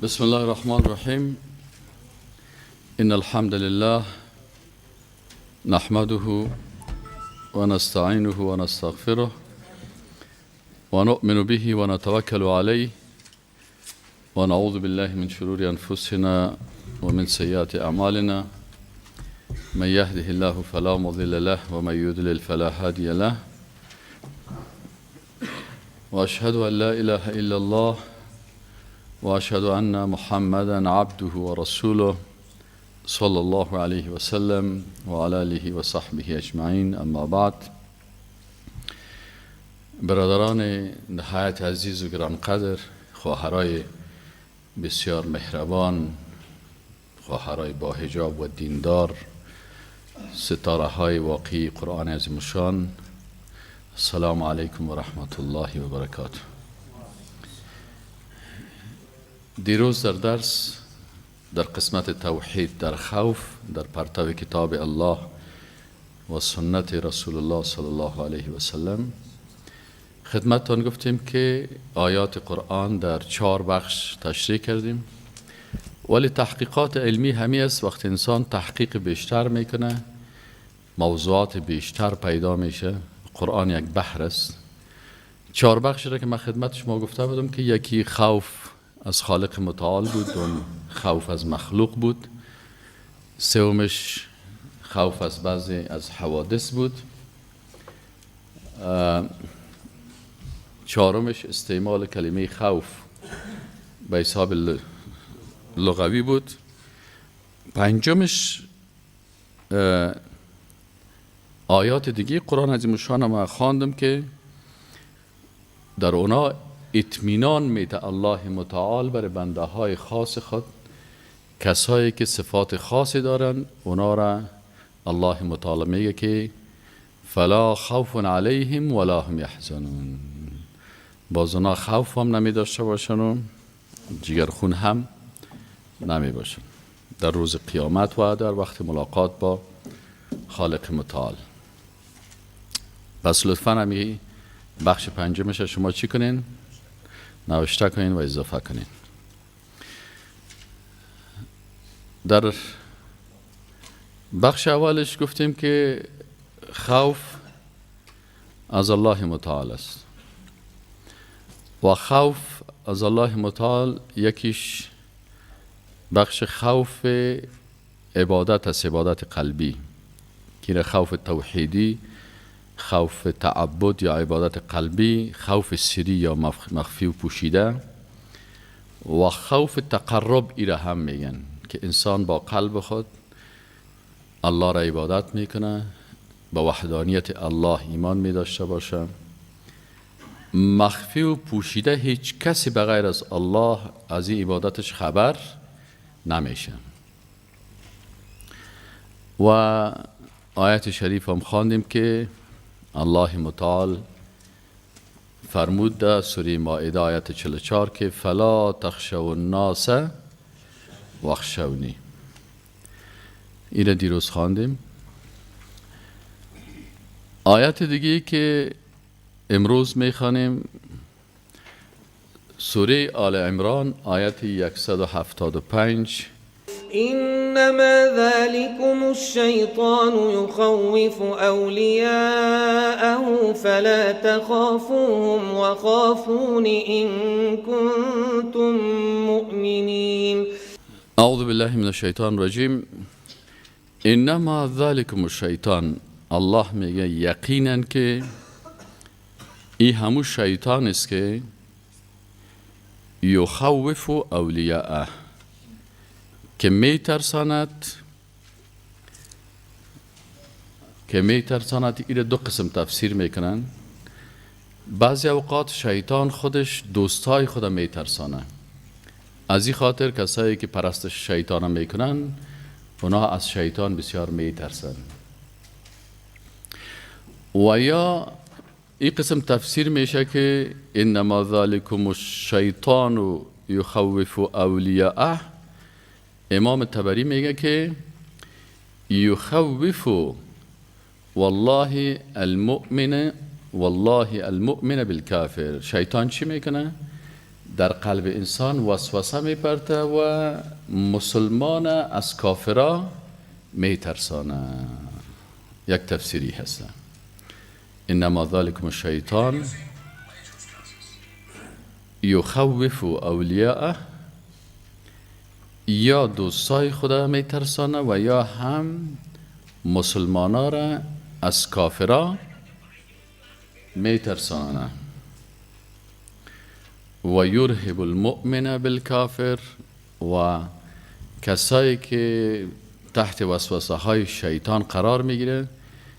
بسم الله الرحمن الرحیم. ان الحمد لله نحمده ونستعینه ونستغفره ونؤمن به ونتوکل علیه ونعوذ بالله من شرور انفسنا ومن سیئات اعمالنا. من يهده الله فلا مضل له ومن يضلل فلا هادي له. واشهد ان لا اله الا الله واشهد ان محمدا عبده ورسوله صلى الله عليه وسلم وعلى آله وصحبه اجمعین. اما بعد، برادران نهایت عزیز و گرانقدر، خواهرای بسیار مهربان، خواهرای با حجاب و دیندار، ستاره های واقعی قرآن عظیم الشان، السلام علیکم و رحمت الله و برکاته. دیروز در درس در قسمت توحید در خوف در پرتو کتاب الله و سنت رسول الله صلی الله علیه و سلم خدمتتان گفتیم که آیات قرآن در 4 بخش تشریح کردیم، ولی تحقیقات علمی همی است. وقتی انسان تحقیق بیشتر میکنه موضوعات بیشتر پیدا میشه. قرآن یک بحر است. 4 بخش را که من خدمت شما گفته بودم که یکی خوف از خالق متعال بود، دوم خوف از مخلوق بود، سومش خوف از بعضی از حوادث بود، چهارمش استعمال کلمه خوف به حساب لغوی بود، پنجمش آیات دیگه قرآن عظیم الشان ما خواندم که در اونا اطمینان میده الله متعال بر بنده های خاص خود، کسایی که صفات خاصی دارن اونا را الله متعال میگه که فلا خوف علیهم ولا هم یحزنون. باز اونا خوف هم نمی داشته باشن و جگرخون هم نمی باشن در روز قیامت و در وقت ملاقات با خالق متعال. پس لطفاً همی بخش پنجمش شما چی کنین؟ نوشته کنین و اضافه کنین. در بخش اولش گفتیم که خوف از الله متعال است و خوف از الله متعال یکیش بخش خوف عبادت است، عبادت قلبی که خوف توحیدی، خوف تعبد یا عبادت قلبی، خوف سری یا مخفی و پوشیده، و خوف تقرب ایره هم میگن که انسان با قلب خود الله را عبادت میکنه، با وحدانیت الله ایمان می داشته باشه، مخفی و پوشیده هیچ کسی بغیر از الله از این عبادتش خبر نمیشه. و آیت شریف هم خواندیم که الله متعال فرمود در سوره مائده آیت 44 که فلا تخشوا الناس واخشونی. این دیروز خواندیم. آیت دیگه که امروز میخوانیم سوره آل عمران آیت 175. إنما ذلكم الشيطان يخوف أولياءه فلا تخافوهم وخافون إن كنتم مؤمنين. أعوذ بالله من الشیطان الرجیم. إنما ذلكم الشیطان. الله میگه یقینا که این همون شیطان است که یخوف اولیاءه، که میترساند، که میترساند. این دو قسم تفسیر میکنن. بعضی اوقات شیطان خودش دوستای خود میترسانه، از این خاطر کسایی که پرستش شیطان میکنن اونا از شیطان بسیار میترسن. و یا این قسم تفسیر میشه که انما ذلکم الشیطان یخوف اولیاءه. امام طبری میگه که یخوف والله المؤمن، والله المؤمن بالکافر. شیطان چی میکنه؟ در قلب انسان وسوسه میپرته و مسلمان از کافرا میترسانه. یک تفسیری هست، انما ذلكم الشیطان یخوف اولیاءه، یا دوستای خدا میترسانه و یا هم مسلمانا را از کافرا میترسانه. و یرهب المؤمن بالکافر، و کسایی که تحت وسوسه های شیطان قرار میگیره،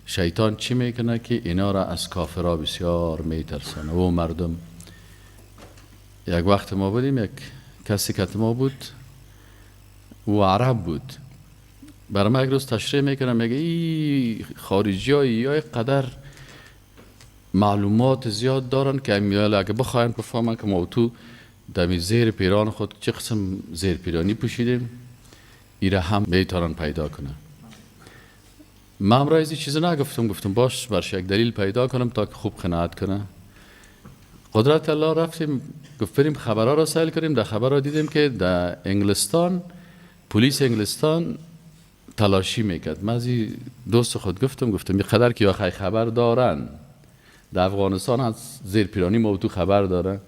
شیطان چی میکنه که اینا را از کافرا بسیار میترسانه. و مردم یک وقت ما بودیم، یک کسی که ما بود و عرب بود، برای ما یک روز تشریح میکنه، میگه ای خارجی های یا قدر معلومات زیاد دارن که اگه بخواین بفهمن که ما تو دمی زیر پیران خود چه قسم زیر پیرانی پوشیدیم، ایره هم میتونن پیدا کنن. من هم رایزی چیز نگفتم، گفتم باش برش یک دلیل پیدا کنم تا که خوب قناعت کنه. قدرت الله رفتیم گفت بریم خبرها را سیل کنیم. در خبرها دیدیم که در انگلستان پلیس انگلستان تلاشی میکرد. من از دوست خود گفتم یه قدر که یا خبر دارن در افغانستان از زیر پیرانی ما تو خبر داره،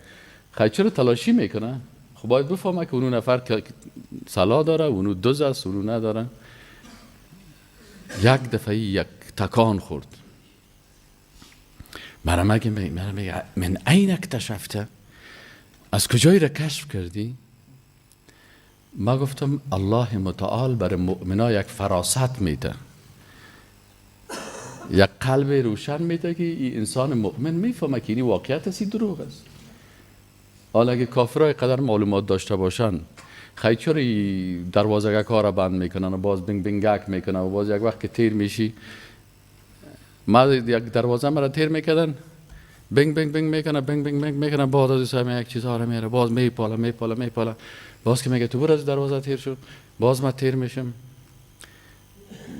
خیلی چرا تلاشی میکنه؟ خب باید بفهمه که اونو نفر که سلا داره، اونو دوز است، اونو نداره. یک دفعه یک تکان خورد. مرا میگه من این اکتشفته، از کجایی را کشف کردی؟ ما گفتم الله متعال بر مؤمنا یک فراست میده، یک قلب روشن میده که این انسان مؤمن میفهمه که این واقعیت است، این دروغ است. حالا اگه کافرای قدر معلومات داشته باشن، خیلی چرا دروازه کارا بند میکنن و باز بینگ بینگک میکنن و باز یک وقت که تیر میشی، ما یک دروازه مرا تیر میکردن، بینگ بینگ بینگ میکنه، بینگ بینگ بینگ میکنه، بعد از این یک چیزها رو میاره، باز میپاله میپاله میپاله، باز که میگه تو برو از دروازه تیر شو، باز ما تیر میشم.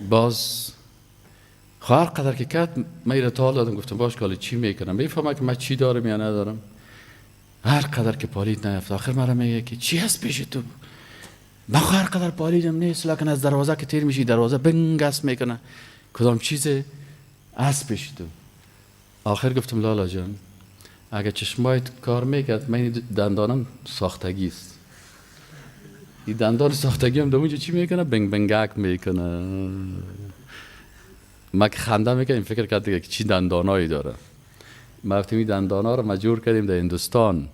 باز هر قدر که کرد من ایره تال دادم، گفتم باش کالی چی میکنم، میفهمم که من چی دارم یا ندارم. هر قدر که پالید نیفت، آخر مرا میگه که چی هست پیش تو؟ من هر قدر پالیدم نیست، لکن از دروازه که تیر میشی دروازه بنگس میکنه، کدام چیز هست پیش تو؟ آخر گفتم لالا جان، اگه چشمایت کار میکرد، من دندانم ساختگی است، این دندان ساختگی هم در اونجا چی میکنه؟ بنگ بنگک میکنه. ما که خنده میکنیم فکر کرد دیگه که چی دندانایی داره. ما گفتیم این دندانا رو مجبور کردیم در هندوستان،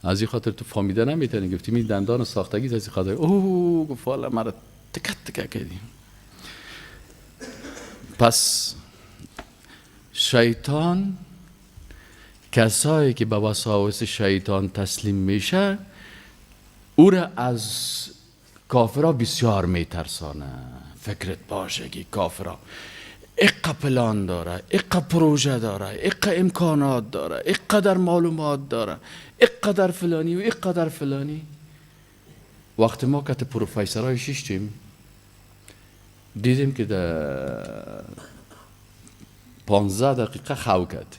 از این خاطر تو فهمیده نمیتونی. گفتیم این دندان ساختگی از این خاطر اوه، گفت والا مرا تکت تکه کردیم. پس شیطان، کسایی که به وساوس شیطان تسلیم میشه، او را از کافرها بسیار میترسانه. فکرت باشه که کافرها اقا پلان داره، اقا پروژه داره، اقا امکانات داره، اقدر معلومات داره، اقدر فلانی و اقدر فلانی. وقتی ما که پروفسورای شیشتیم دیدیم که در 15 دقیقه خو کرد.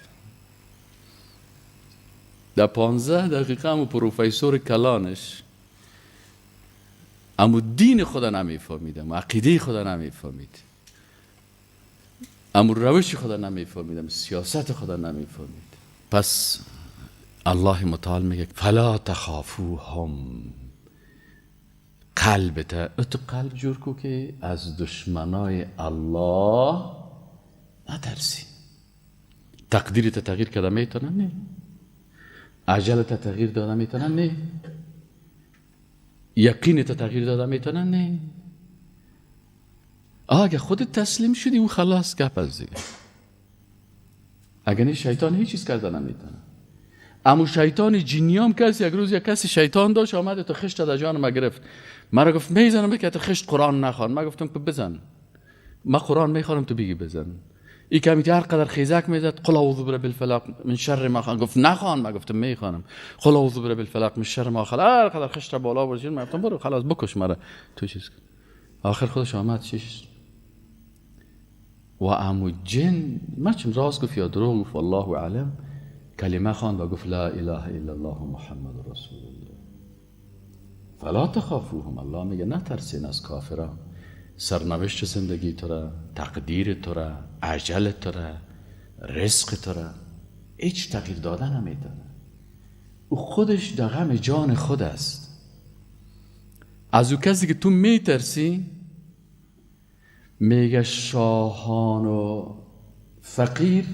در 15 دقیقه هم پروفسور کلانش امو دین خدا نمیفهمید، امو عقیده خدا نمیفهمید، امو روش خدا نمیفهمید، سیاست خدا نمیفهمید. پس الله متعال میگه فلا تخافوهم، قلبت اتو قلب جور کو که از دشمنای الله نترسی. تقدیرت تغییر کرده میتونن؟ نه. عجلت تغییر داده میتونن؟ نه. یقینت تغییر داده میتونن؟ نه. اگه خودت تسلیم شدی او خلاص گپ از دیگه. اگه نه شیطان هیچ چیز کرده نمیتونه. اما شیطان جنیام کسی یک روز یک کسی شیطان داشت آمد تو خشت در جان ما گرفت، مرا گفت میزنم که تو خشت قرآن نخوان. من گفتم که بزن، ما قرآن میخوانم تو بگی بزن. ای کمی هر قدر خیزک میزد قل اعوذ برب الفلق من شر ما خلق، گفت نخوان. من گفتم میخوانم. قل اعوذ برب الفلق من شر ما خلق، هر قدر خشت بالا برد. من گفتم برو خلاص بکش مرا تو چیز کن. آخر خودش آمد چیش و امو جن ما چم راست گفت یا دروغ گفت الله اعلم، کلمه خواند و گفت لا اله الا الله محمد رسول الله. فلا تخافوهم، الله میگه نترسین از کافران. سرنوشت زندگی تو را، تقدیر تو را، اجل تو را، رزق تو را هیچ تغییر دادن نمیتونه. او خودش در غم جان خود است. از او کسی که تو میترسی میگه شاهان و فقیر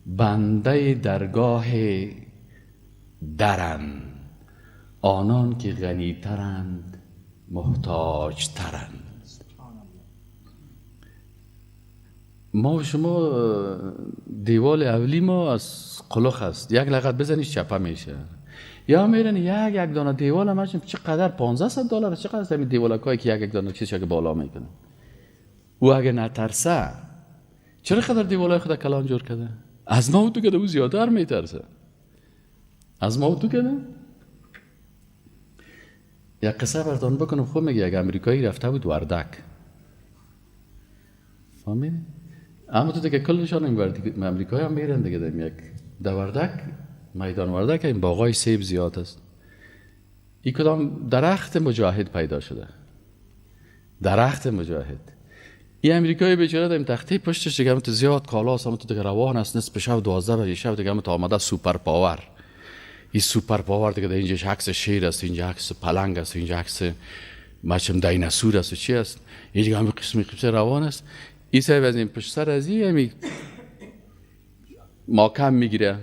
بنده درگاه درن، آنان که غنی ترند محتاج ترند. ما و شما دیوال اولی ما از قلخ است، یک لغت بزنی چپه میشه. یا میرن یک دانه دیوال هم چقدر $1500 چقدر همین دیوالکایی که یک دانه چیزی که بالا میکنه. او اگه نترسه چرا قدر دیوالای خود کلان جور کرده؟ از ما و تو که او زیادتر میترسه. از ما و تو که یک قصه براتون بکنم. خب میگه یک امریکایی رفته بود وردک، فهمیدی؟ اما تو دیگه کلشان امریکایی هم میرن دیگه. دیم یک در وردک، میدان وردک، این باغای سیب زیاد است. این کدام درخت مجاهد پیدا شده، درخت مجاهد. این امریکایی بیچاره دیم تخته پشتش دیگه هم تو زیاد کالاست، هم تو دیگه روان است، نصف شب 12 بجه شب دیگه هم تو آمده super power. این super power دیگه در اینجا عکس شیر است، اینجا عکس پلنگ است، اینجا عکس مچم دیناسور است و چی است. این دیگه هم قسم قسم روان است. این صاحب از این پشت سر از این همی ماکم میگیره.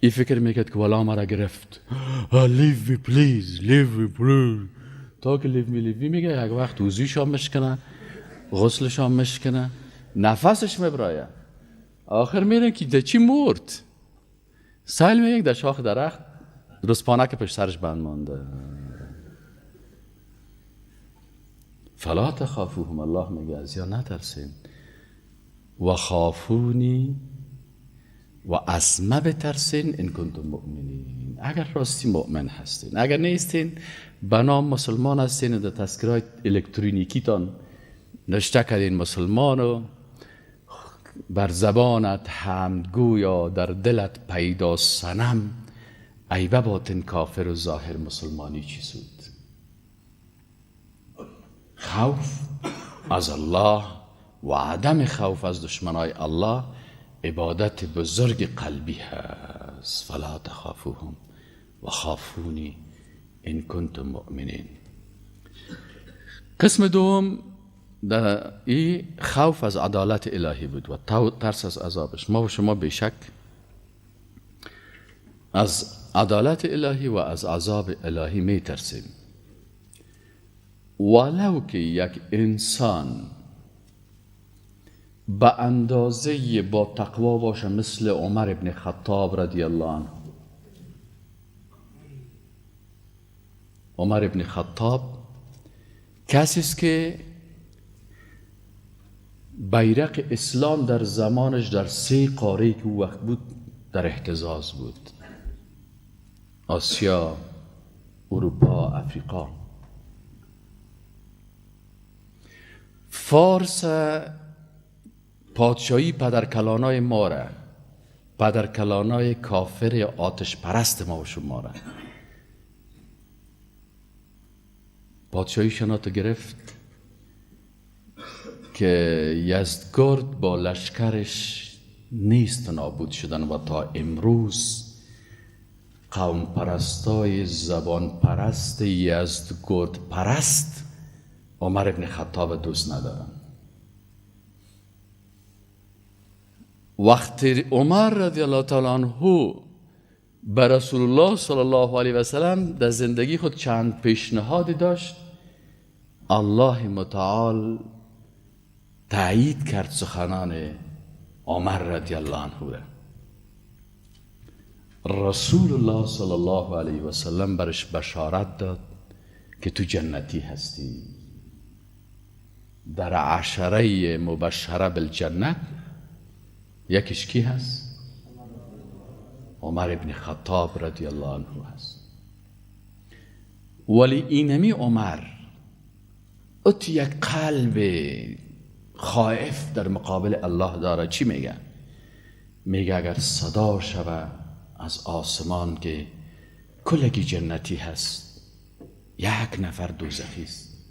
این فکر میکرد که والا مرا گرفت، leave me please, leave me please. تا که leave me leave me میگه یک وقت وضویش هم مشکنه، غسلش هم مشکنه، نفسش میبرایه. آخر میره که ده چی مرد. سیل میگه در شاخ درخت رسپانه که پشت سرش بند مانده. فلا تخافوهم، الله میگه از یا نترسین. و خافونی، و از ما بترسین ان کنتم مؤمنین، اگر راستی مؤمن هستین. اگر نیستین به نام مسلمان هستین و در تذکرهای الکترونیکیتان نشته کردین مسلمان و بر زبانت حمدگو یا در دلت پیدا صنم، عیب باطن کافر و ظاهر مسلمانی چی سود؟ خوف از الله و عدم خوف از دشمنای الله عبادت بزرگ قلبی هست. فلا تخافوهم و خافونی ان کنتم مؤمنین. قسم دوم در این خوف از عدالت الهی بود و ترس از عذابش. ما و شما بیشک از عدالت الهی و از عذاب الهی می ترسیم. ولو که یک انسان به اندازه با تقوا باشه مثل عمر ابن خطاب رضی الله عنه. عمر ابن خطاب کسی است که بیرق اسلام در زمانش در 3 قاره که او وقت بود در اهتزاز بود: آسیا، اروپا، افریقا. فارس پادشاهی پدرکلانای ما را، پدرکلانای کافر آتش پرست ما و شما را، پادشاهی شنات گرفت که یزدگرد با لشکرش نیست نابود شدن و تا امروز قوم پرستای زبان پرست یزدگرد پرست عمر ابن خطاب دوست ندارن. وقتی عمر رضی الله تعالی عنه به رسول الله صلی الله علیه و سلم در زندگی خود چند پیشنهادی داشت، الله متعال تایید کرد سخنان عمر رضی الله عنه. رسول الله صلی الله علیه و سلم برش بشارت داد که تو جنتی هستی، در عشره مبشره بالجنت یکیش کی هست؟ عمر ابن خطاب رضی الله عنه هست. ولی اینمی عمر ات یک قلب خائف در مقابل الله داره. چی میگه؟ میگه اگر صدا شوه از آسمان که کلگی جنتی هست، یک نفر دوزخی است،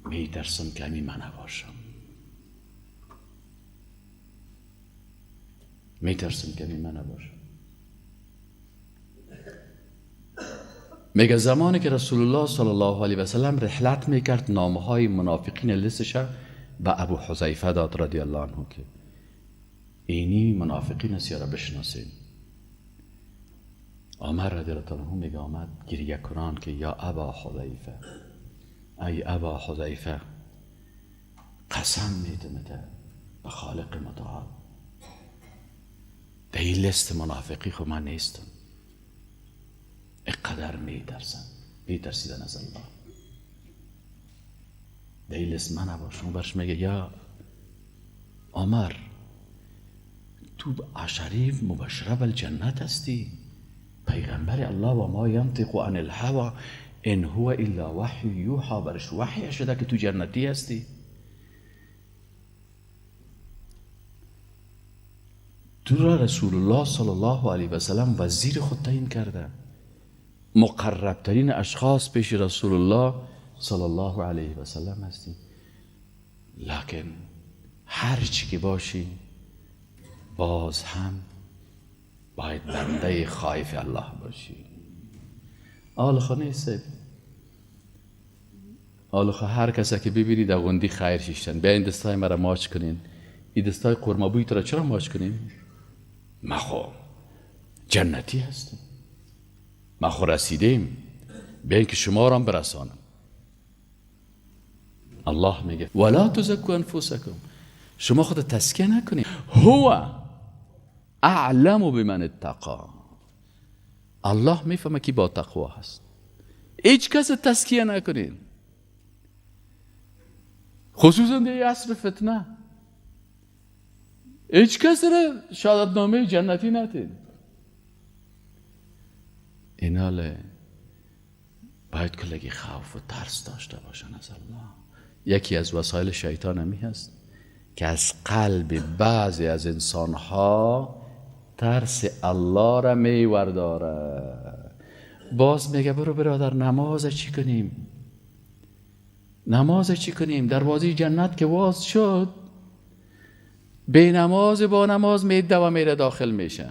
میترسم که همین من نباشم، میترسم که همین من نباشم. میگه زمانی که رسول الله صلی الله علیه و سلم رحلت میکرد، نامه های منافقین لستش به ابو حذیفه داد رضی الله عنه که اینی منافقین است یا را بشناسین. عمر رضی الله عنه میگه آمد گریه کنان که یا ابا حذیفه، ای ابا حذیفه، قسم میدم به خالق متعال، در این لست منافقی خو من نیستم. اقدر میترسم، میترسیدن از الله، در این لست من نباشم. برش میگه یا عمر، تو عشری مبشره بالجنت هستی، پیغمبر الله و ما ینطق عن الهوى ان هو الا وحی یوحی، برش وحی شده که تو جنتی هستی. تو را رسول الله صلی الله علیه و سلم وزیر خود تعیین کرده، مقربترین اشخاص پیش رسول الله صلی الله علیه و سلم هستی، لکن هر چی که باشی باز هم باید بنده خائف الله باشی. آل خو نیست، آل خو هر کسی که ببینی در غندی خیر شیشتن، بیاین دستای مرا ماچ کنین، این دستای قرمابوی تو را چرا ماچ کنیم؟ ما خو جنتی هستم، ما خو رسیدیم، بیاین که شما را هم برسانم. الله میگه ولا تزکوا انفسکم، شما خود تزکیه نکنید. هو اعلم بمن اتقا، الله میفهمه کی با تقوا هست. هیچ کس تزکیه نکنید، خصوصا در عصر فتنه. هیچ کس را شهادتنامه جنتی ندید. ایناله باید کلگی خوف و ترس داشته باشن از الله. یکی از وسایل شیطان همی هست که از قلب بعضی از انسانها ترس الله را میورداره. باز میگه برو برادر نماز چی کنیم؟ نماز چی کنیم؟ دروازه جنت که واز شد، به نماز با نماز میده و میره داخل میشه.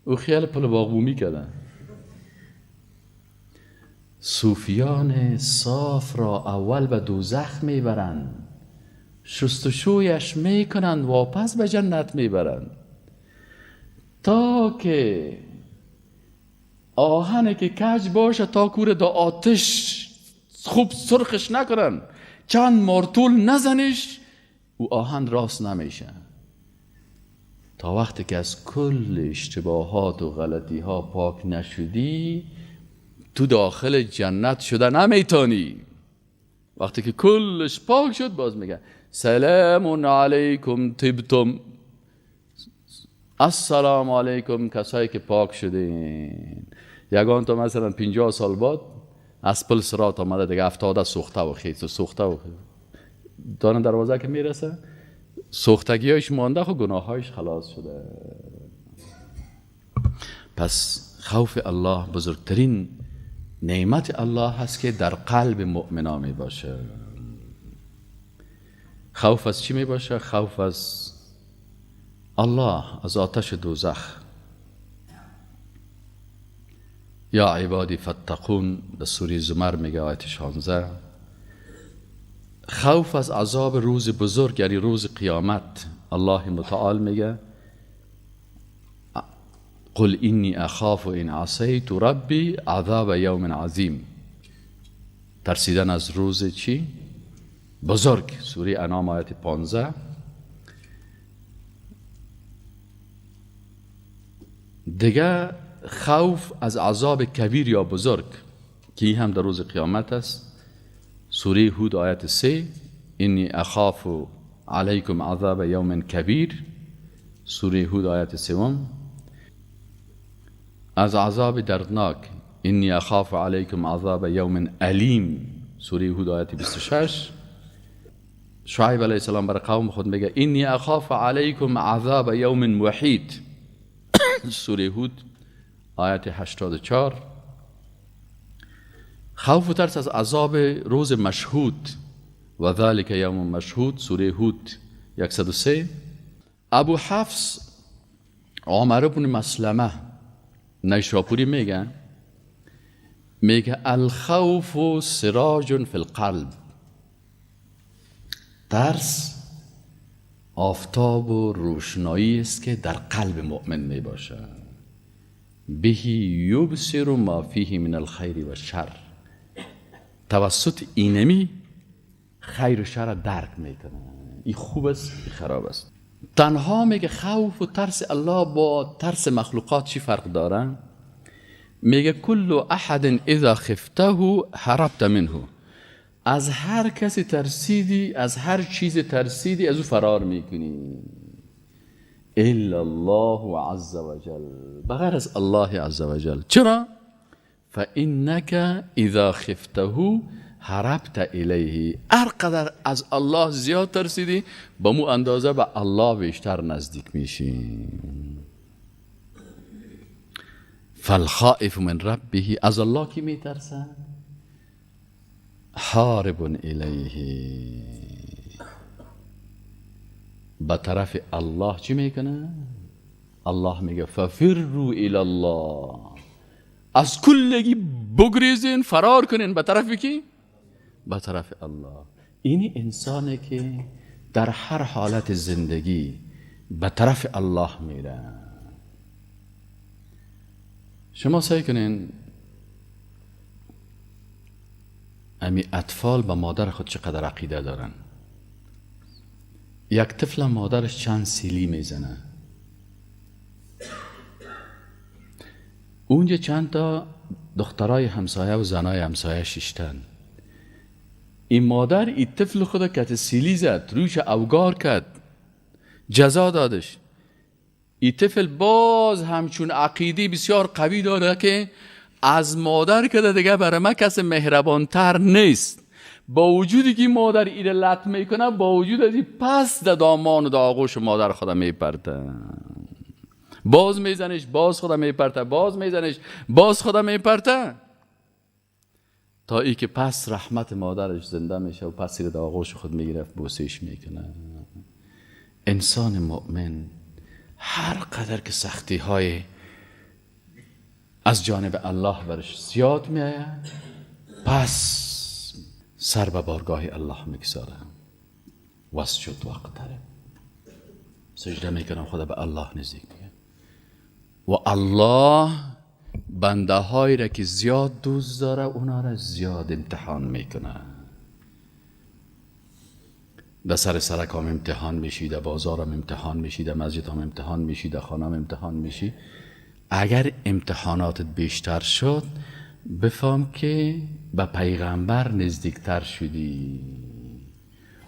او خیال پل باغبومی کردن. صوفیان صاف را اول به دوزخ میبرند، شستشویش میکنند، واپس به جنت میبرند، تا که آهن که کج باشه تا کوره دا آتش خوب سرخش نکنن، چند مارتول نزنش، او آهن راست نمیشه. تا وقتی که از کل اشتباهات و غلطی ها پاک نشدی، تو داخل جنت شده نمیتونی. وقتی که کلش پاک شد، باز میگه سلام علیکم طبتم، السلام علیکم کسایی که پاک شدین. یگان تا مثلا 50 سال بعد از پل صراط آمده دیگه، 70 سوخته و خیس و سوخته و دارن دروازه که میرسه، سوختگیایش مانده، خو گناهایش خلاص شده. پس خوف الله بزرگترین نعمت الله هست که در قلب مؤمنا می باشه. خوف از چی می باشه؟ خوف از الله، از آتش دوزخ. یا عبادی فاتقون، در سوره زمر میگه آیت 16. خوف از عذاب روز بزرگ، یعنی روز قیامت. الله متعال میگه قل اینی اخاف ان عصیت ربی عذاب یوم عظیم. ترسیدن از روز چی؟ بزرگ. سوره انعام آیت 15. دیگه خوف از عذاب کبیر یا بزرگ که هم در روز قیامت است. سوره هود آیت 3، اینی اخاف علیکم عذاب یوم کبیر. سوره هود آیت 3. از عذاب دردناک، اینی اخاف علیکم عذاب یوم الیم. سوره هود آیت 26. شعیب علیه السلام برای قوم خود میگه اینی اخاف علیکم عذاب یوم محیط، سوره هود آیت 84. خوف و ترس از عذاب روز مشهود، و ذلک یوم مشهود، سوره هود 103. ابو حفص عمر بن مسلمه نیشاپوری میگه، میگه الخوف سراج فی القلب، ترس آفتاب و روشنایی است که در قلب مؤمن می باشد. بهی یبصر ما فیه من الخیر و شر، توسط اینمی خیر و شر درک میکنه، این خوب است این خراب است. تنها میگه خوف و ترس الله با ترس مخلوقات چی فرق داره؟ میگه کل احد اذا خفته هربت منه، از هر کسی ترسیدی، از هر چیز ترسیدی، از او فرار میکنی. الا الله عز وجل، بغیر از الله عز وجل. چرا؟ فانک اذا خفته هربت الیه، هر قدر از الله زیاد ترسیدی با مو اندازه به الله بیشتر نزدیک میشی. فالخائف من ربه، از الله کی میترسه؟ هارب الیه، به طرف الله چی میکنه؟ الله میگه ففروا الی الله، از کلگی بگریزین، فرار کنین به طرف کی؟ به طرف الله. این انسانه که در هر حالت زندگی به طرف الله میره. شما سعی کنین امی اطفال به مادر خود چقدر عقیده دارن. یک طفل مادرش چند سیلی میزنه، اونجا چند تا دخترای همسایه و زنای همسایه شیشتن. این مادر این طفل خود کت سیلی زد، روش اوگار کرد، جزا دادش. این طفل باز همچون عقیده بسیار قوی داره که از مادر که دیگه برای من کس مهربانتر نیست. با وجودی که مادر ایره لط میکنه، با وجود از این پس در دامان و در آغوش مادر خودم میپرته، باز میزنش، باز خودم میپرته، باز میزنش، باز خودم میپرته، تا ای که پس رحمت مادرش زنده میشه و پس ایره در آغوش خود میگیره، بوسیش میکنه. انسان مؤمن هر قدر که سختی های از جانب الله برش زیاد میآید، پس سر به بارگاه الله میگذاره، واسجد واقترب، سجده میکنم، خدا به الله نزدیک میگه. و الله بنده هایی را که زیاد دوست داره اونا را زیاد امتحان میکنه. در سر سرک هم امتحان میشی، در بازار هم امتحان میشی، در مسجد هم امتحان میشی، در خانه هم امتحان میشی. اگر امتحاناتت بیشتر شد، بفهم که به پیغمبر نزدیکتر شدی،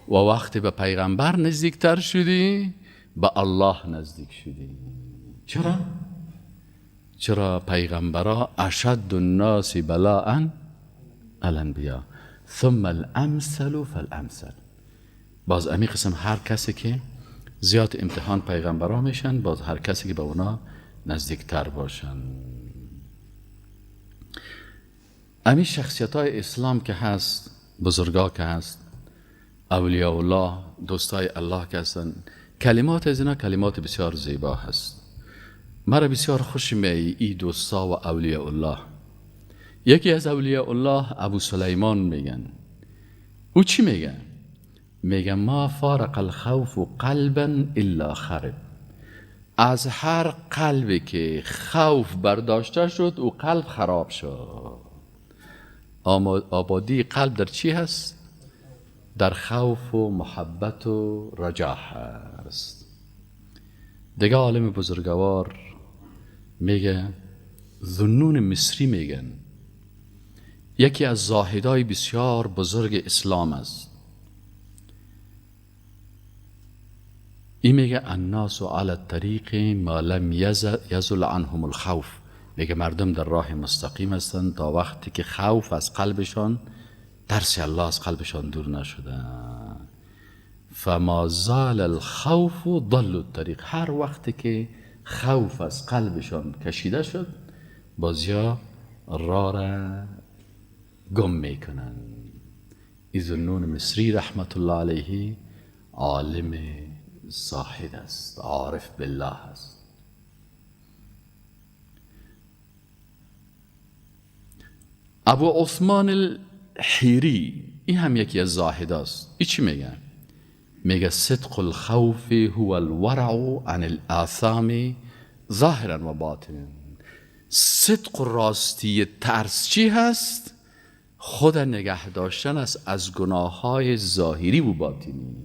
و وقتی به پیغمبر نزدیکتر شدی به الله نزدیک شدی. چرا؟ چرا پیغمبرا اشد الناس بلاء الانبیاء ثم الامثل فالامثل. باز امی قسم هر کسی که زیاد امتحان پیغمبرا میشن، باز هر کسی که به اونا نزدیکتر باشن. امی شخصیت های اسلام که هست، بزرگا که هست، اولیاء الله، دوستای الله که هستن، کلمات از اینا کلمات بسیار زیبا هست. مرا بسیار خوش میایی ای دوستا و اولیاء الله. یکی از اولیاء الله ابو سلیمان میگن. او چی میگن؟ میگن ما فارق الخوف قلبا الا خرب. از هر قلبی که خوف برداشته شد او قلب خراب شد. آبادی قلب در چی هست؟ در خوف و محبت و رجا هست. دیگه عالم بزرگوار میگه، ذنون مصری میگن، یکی از زاهدای بسیار بزرگ اسلام است. این میگه الناس علی الطریق ما لم یزل عنهم الخوف. میگه مردم در راه مستقیم هستند تا وقتی که خوف از قلبشان، ترس الله از قلبشان دور نشده. فما زال الخوف ضل الطریق. هر وقتی که خوف از قلبشان کشیده شد، بازیا راه را گم میکنن. ذوالنون مصری رحمت الله علیه عالم زاهد است، عارف بالله است. ابو عثمان الحیری، این هم یکی از زاهد است. این چی میگه؟ میگه صدق الخوف هو الورع عن الآثام ظاهرا و باطنا. صدق راستی ترس چی هست؟ خود نگه داشتن است از گناه های ظاهری و باطنی.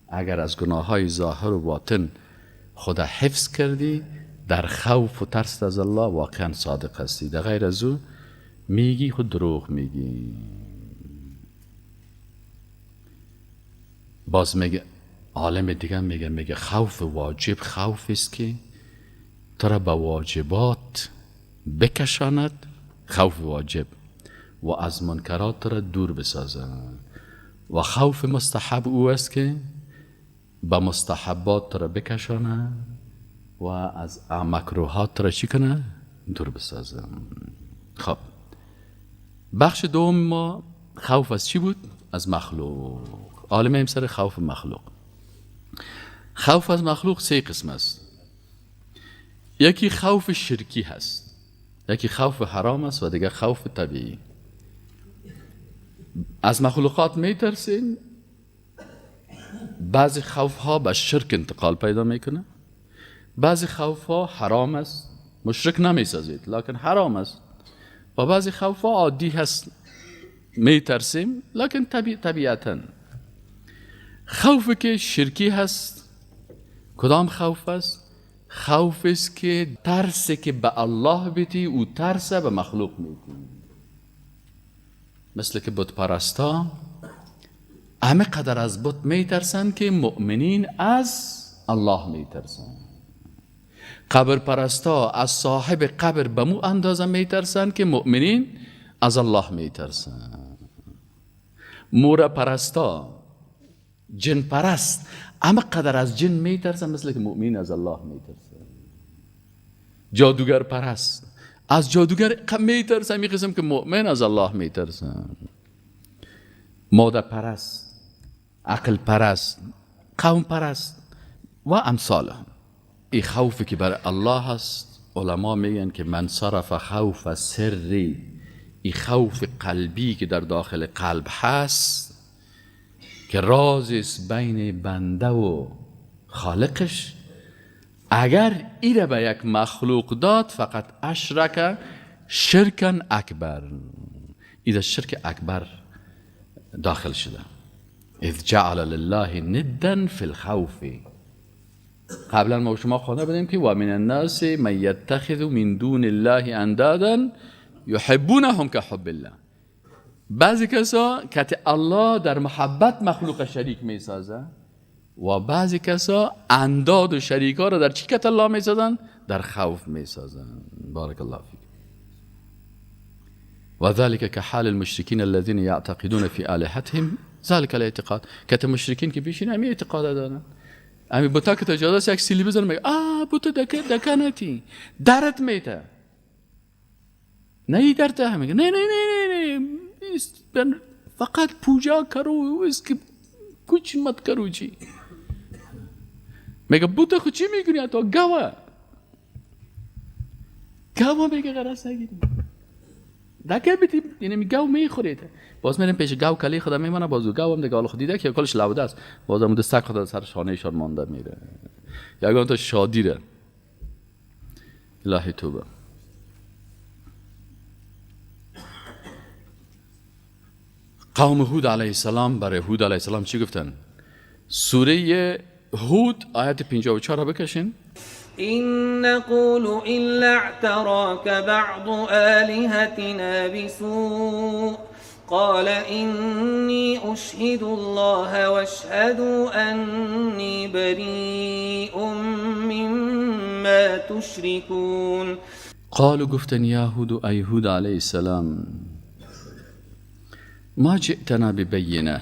اگر از گناه های ظاهر و باطن خود حفظ کردی، در خوف و ترس از الله واقعا صادق هستی. در غیر از او میگی خود دروغ میگی. باز میگه عالم دیگه، میگه خوف واجب خوف است که تو را به واجبات بکشاند، خوف واجب، و از منکرات را دور بسازد. و خوف مستحب او است که به مستحبات را بکشاند و از مکروهات را چی کنه؟ دور بسازد. خب بخش دوم ما خوف از چی بود؟ از مخلوق. عالم هم سر خوف مخلوق. خوف از مخلوق سه قسم است. یکی خوف شرکی هست، یکی خوف حرام است و دیگه خوف طبیعی. از مخلوقات میترسین، بعضی خوف ها به شرک انتقال پیدا میکنه، بعضی خوف ها حرام است، مشرک نمیسازید لکن حرام است، و بعضی خوف ها عادی هست، میترسیم لکن طبیعتا. خوف که شرکی هست کدام خوف است؟ خوف است که ترس که به الله بیتی او ترس به مخلوق میتی. مثل که بت پرستا همه قدر از بت میترسن که مؤمنین از الله میترسن. قبر پرستا از صاحب قبر به مو اندازه میترسن که مؤمنین از الله میترسن. مور پرستا، جن پرست، همه قدر از جن میترسن مثل که مؤمنین از الله میترسن. جادوگر پرست از جادوگر میترسن می قسم که مؤمن از الله میترسن. ماده پرست، عقل پرست، قوم پرست و امثال هم. این خوفی که بر الله هست، علما میگن که من صرف خوف سری، این خوف قلبی که در داخل قلب هست که راز است بین بنده و خالقش، اگر ایره به یک مخلوق داد فقط اشرک شرکا اکبر، ایده شرک اکبر داخل شده. اذ جعل لله ندا فی الخوف. قبلا ما شما خوانده بودیم که و من الناس من یتخذ من دون الله اندادا یحبونهم كحب الله. بعضی کسا که الله در محبت مخلوق شریک میسازه و بعضی کسا انداد و شریکا را در چی کت الله میسازن؟ در خوف میسازن. بارک الله فیک. و ذلك كحال المشركين الذين يعتقدون في آلهتهم ذلك الاعتقاد. کت مشرکین که پیشین همی اعتقاد دارن، همی بوتا که تجاده یک سیلی بزنه میگه آه بوتا دکنتی درد میته، نه ای درد هم میگه نه نه نه نه فقط پوجا کرو اس که کچھ مت کرو چی. میگه بوتا خود چی میکنی؟ تو گاوا گاوا میگه غرض نگیری دکه بیتی، یعنی گاو میخورید. باز میریم پیش گاو کلی خدا میمانه، باز گاو هم دیگه حالا خود دیده که کلش لوده است، باز هم دستک خدا سر شانه شان مانده میره. یگان تا شادی ره. الهی توبه. قوم هود علیه السلام برای هود علیه السلام چی گفتن؟ سوره هود آیت 54 را بکشین. إن نقول إلا اعتراك بعض آلهتنا بسوء قال إني أشهد الله واشهدوا أني بريء مما تشركون. قالوا گفتن یا هود ای هود علیه السلام ما جئتنا ببینه،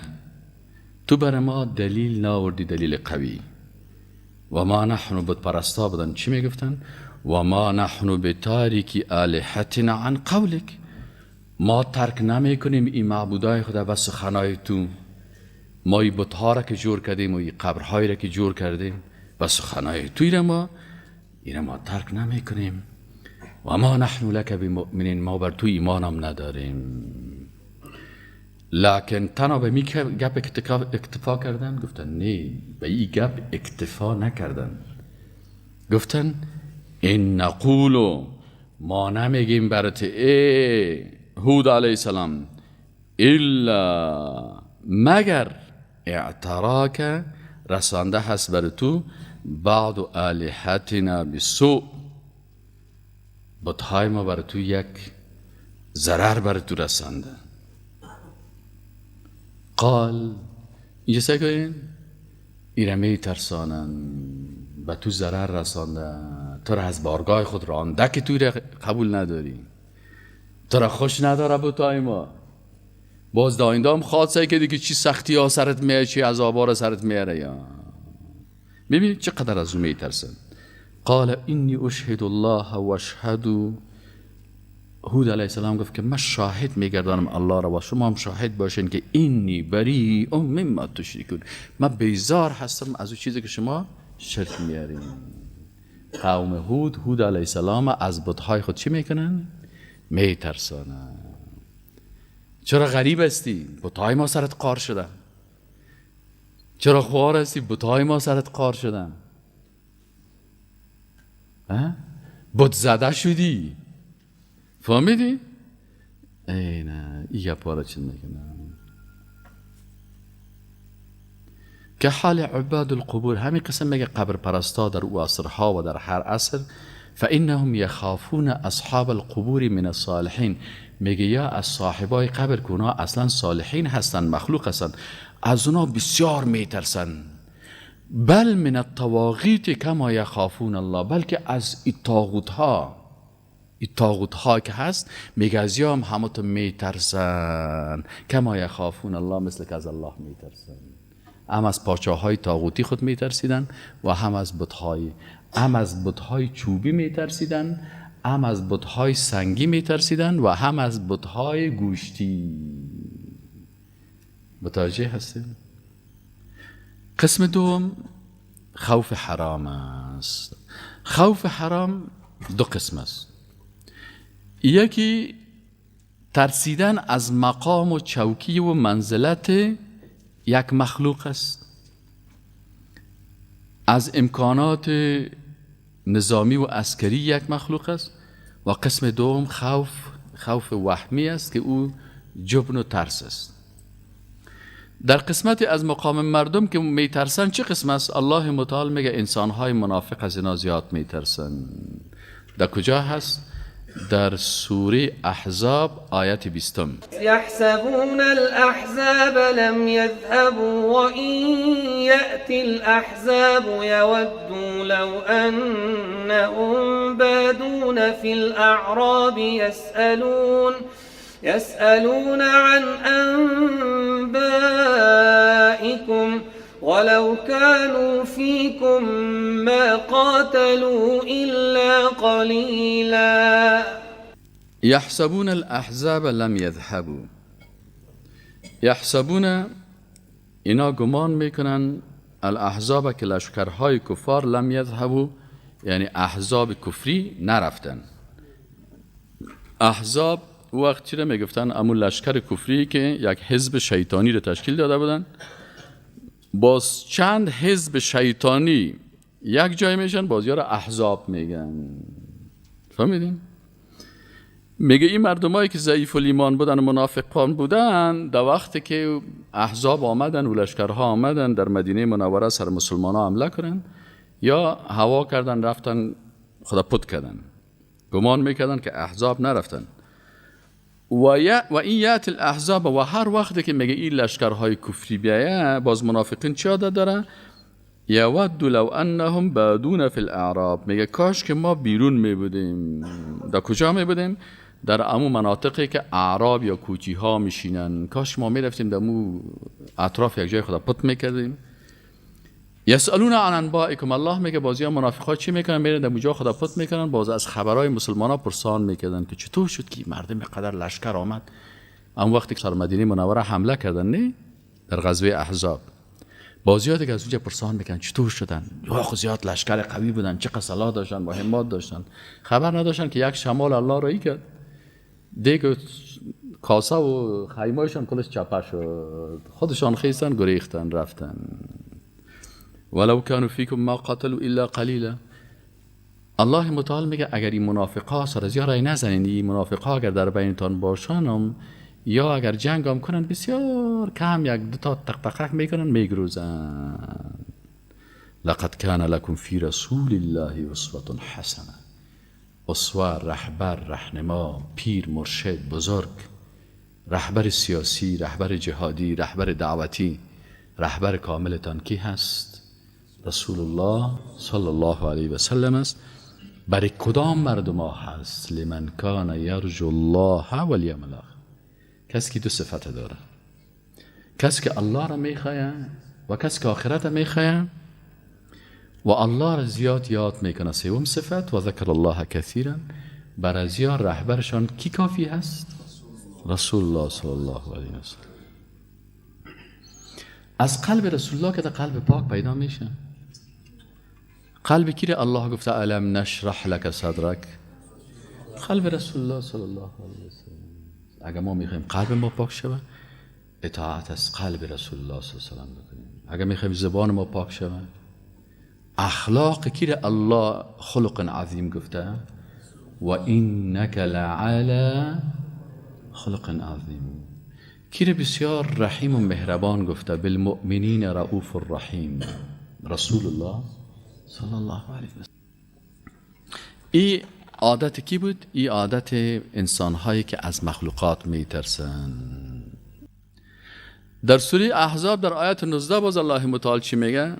تو بر ما دلیل ناوردی، دلیل قوی. و ما نحن، بت پرستا بودن چی میگفتن؟ و ما نحن بتارک آلهتنا عن قولک، ما ترک نمیکنیم این معبودای خدا به سخنای تو. ما این بتها را که جور کردیم و این قبرهایی را که جور کردیم به سخنای تو، ایره ما ترک نمیکنیم. و ما نحن لک بمؤمنین، ما بر تو ایمانم نداریم. لکن تنها به می گپ اکتفا کردن؟ گفتن نه، به این گپ اکتفا نکردن. گفتن ان نقول، ما نمیگیم برات ای هود علیه السلام، الا مگر اعتراک، رسانده هست بر تو، بعض آلهتنا بسوء، بتهای ما بر تو یک ضرر بر تو رسانده. قال، اینجا سعی کنین، ایره می ترسانن، به تو ضرر رسانده، تو را از بارگاه خود رانده که تو را قبول نداری، تو را خوش نداره بتهای ما. باز داینده هم خواد سعی کردی که چی سختی ها سرت میاره، چی عذاب ها سرت میاره. یا ببینید چقدر از او میترسن. قال انی اشهد الله و اشهد، هود علیه السلام گفت که من شاهد میگردانم الله را و شما هم شاهد باشین که انی بریء مما تشرکون، من بیزار هستم از اون چیزی که شما شرک میارین. قوم هود، هود علیه السلام از بتهای خود چی میکنن؟ میترسانن. چرا غریب هستی؟ بتهای ما سرت قار شدن. چرا خوار هستی؟ بتهای ما سرت قار شدن. بت زده شدی. فهمیدی؟ ای نه، این گپا را چی میکنم؟ که حال عباد القبور، همین قسم میگه قبر پرستا در او عصرها و در هر عصر، فانهم یخافون اصحاب القبور من الصالحین، میگه یا از صاحبای قبر که اونا اصلا صالحین هستن، مخلوق هستن، از اونا بسیار میترسن. بل من الطواغیت کما یخافون الله، بلکه از طاغوت ها، این طاغوت ها که هست، میگه از یا هم همه تو میترسن. کما یخافون الله، مثل که از الله میترسن. هم از پاچاهای طاغوتی خود میترسیدن و هم از بتهای، هم از بتهای چوبی میترسیدن، هم از بتهای سنگی میترسیدن و هم از بتهای گوشتی. متوجه هستیم؟ قسم دوم خوف حرام است. خوف حرام دو قسم است. یکی ترسیدن از مقام و چوکی و منزلت یک مخلوق است، از امکانات نظامی و عسکری یک مخلوق است. و قسم دوم خوف وهمی است که او جبن و ترس است. در قسمت از مقام مردم که میترسن چه قسم است؟ الله متعال میگه انسانهای منافق از اینا زیاد میترسن. در کجا هست؟ در سوره احزاب آیت 20. یحسبون الاحزاب لم یذهبوا وان یأتی الاحزاب یودوا لو انهم بادون فی الاعراب يسألون عن أنبائكم ولو كانوا فيكم ما قاتلوا إلا قليلا. يحسبون الأحزاب لم يذهبوا. يحسبون اینا گمان میکنن الاحزاب که لشکرهای کفار، لم یذهبوا یعنی احزاب کفری نرفتن. احزاب وقت چی را میگفتن؟ امون لشکر کفری که یک حزب شیطانی را تشکیل داده بودن، باز چند حزب شیطانی یک جای میشن، باز یارو احزاب میگن. فهمیدین؟ میگه این مردمایی که ضعیف الایمان بودن و منافقان بودن، در وقتی که احزاب آمدن و لشکرها آمدن در مدینه منوره سر مسلمان ها حمله کردن یا هوا کردن رفتن خدا پت کردن، گمان میکردن که احزاب نرفتن. و این یأتی الاحزاب، و هر وقتی که میگه این لشکرهای کفری بیایه، باز منافقین چی عادت داره؟ یود لو انهم بادون فی الاعراب، میگه کاش که ما بیرون میبودیم. در کجا میبودیم؟ در امو مناطقی که اعراب یا کوچی ها میشینن. کاش ما میرفتیم در امو اطراف یک جای خدا پت میکردیم. یسالون عن انبائکم، الله میگه بازی ها منافق ها چی میکنن؟ میرن در اونجا خدا پت میکنن، باز از خبرهای مسلمان ها پرسان میکردن که چطور شد که مردم قدر لشکر آمد. اون وقتی که سر مدینه منوره حمله کردن، نه در غزوه احزاب، بازی ها دیگه از اونجا پرسان میکنن چطور شدن، یا خو زیاد لشکر قوی بودن، چه سلاح داشتن، مهمات داشتن، خبر نداشتن که یک شمال الله رایی کرد دیگه کاسه و خیمه‌شان کلش چپه شد، خودشان خیستن گریختن رفتن. ولو كانوا فیکم ما قتلوا الا قلیلا. الله متعال میگه اگر این منافقا سر از رای نزنین، این منافقا اگر در بینتان باشن یا اگر جنگ هم کنن بسیار کم، یک دو تا تق تقک میکنن میگروزن. لقد كان لكم في رسول الله اسوة حسنه. اسوه، رهبر، رهنما، پیر، مرشد، بزرگ، رهبر سیاسی، رهبر جهادی، رهبر دعوتی، رهبر کاملتان کی هست؟ رسول الله صلی الله علیه و سلم است. برای کدام مردم ها هست؟ لمن کان یرجو الله والیوم الاخر. کسی که دو صفت داره، کسی که الله را میخواه و کسی که آخرت را میخواه و الله را زیاد یاد میکنه. سوم صفت و ذکر الله کثیرا. برای زیاد رهبرشان کی کافی هست؟ رسول الله صلی الله علیه و سلم. از قلب رسول الله که در قلب پاک پیدا میشه. قلب کی را الله گفته الم نشرح لک صدرک؟ قلب رسول الله صلی الله علیه و سلم. اگر ما میخوایم قلب ما پاک شود، اطاعت از قلب رسول الله صلی الله علیه و سلم بکنیم. اگر میخوایم زبان ما پاک شود، اخلاق کی را الله خلق عظیم گفته؟ و انک لعلی خلق عظیم. کی را بسیار رحیم و مهربان گفته؟ بالمؤمنین رؤوف الرحیم، رسول الله صلی الله علیه و سلم. ای عادت کی بود؟ ای عادت انسان‌هایی که از مخلوقات میترسن. در سوره احزاب در آیت 19 باز الله متعال چی میگه؟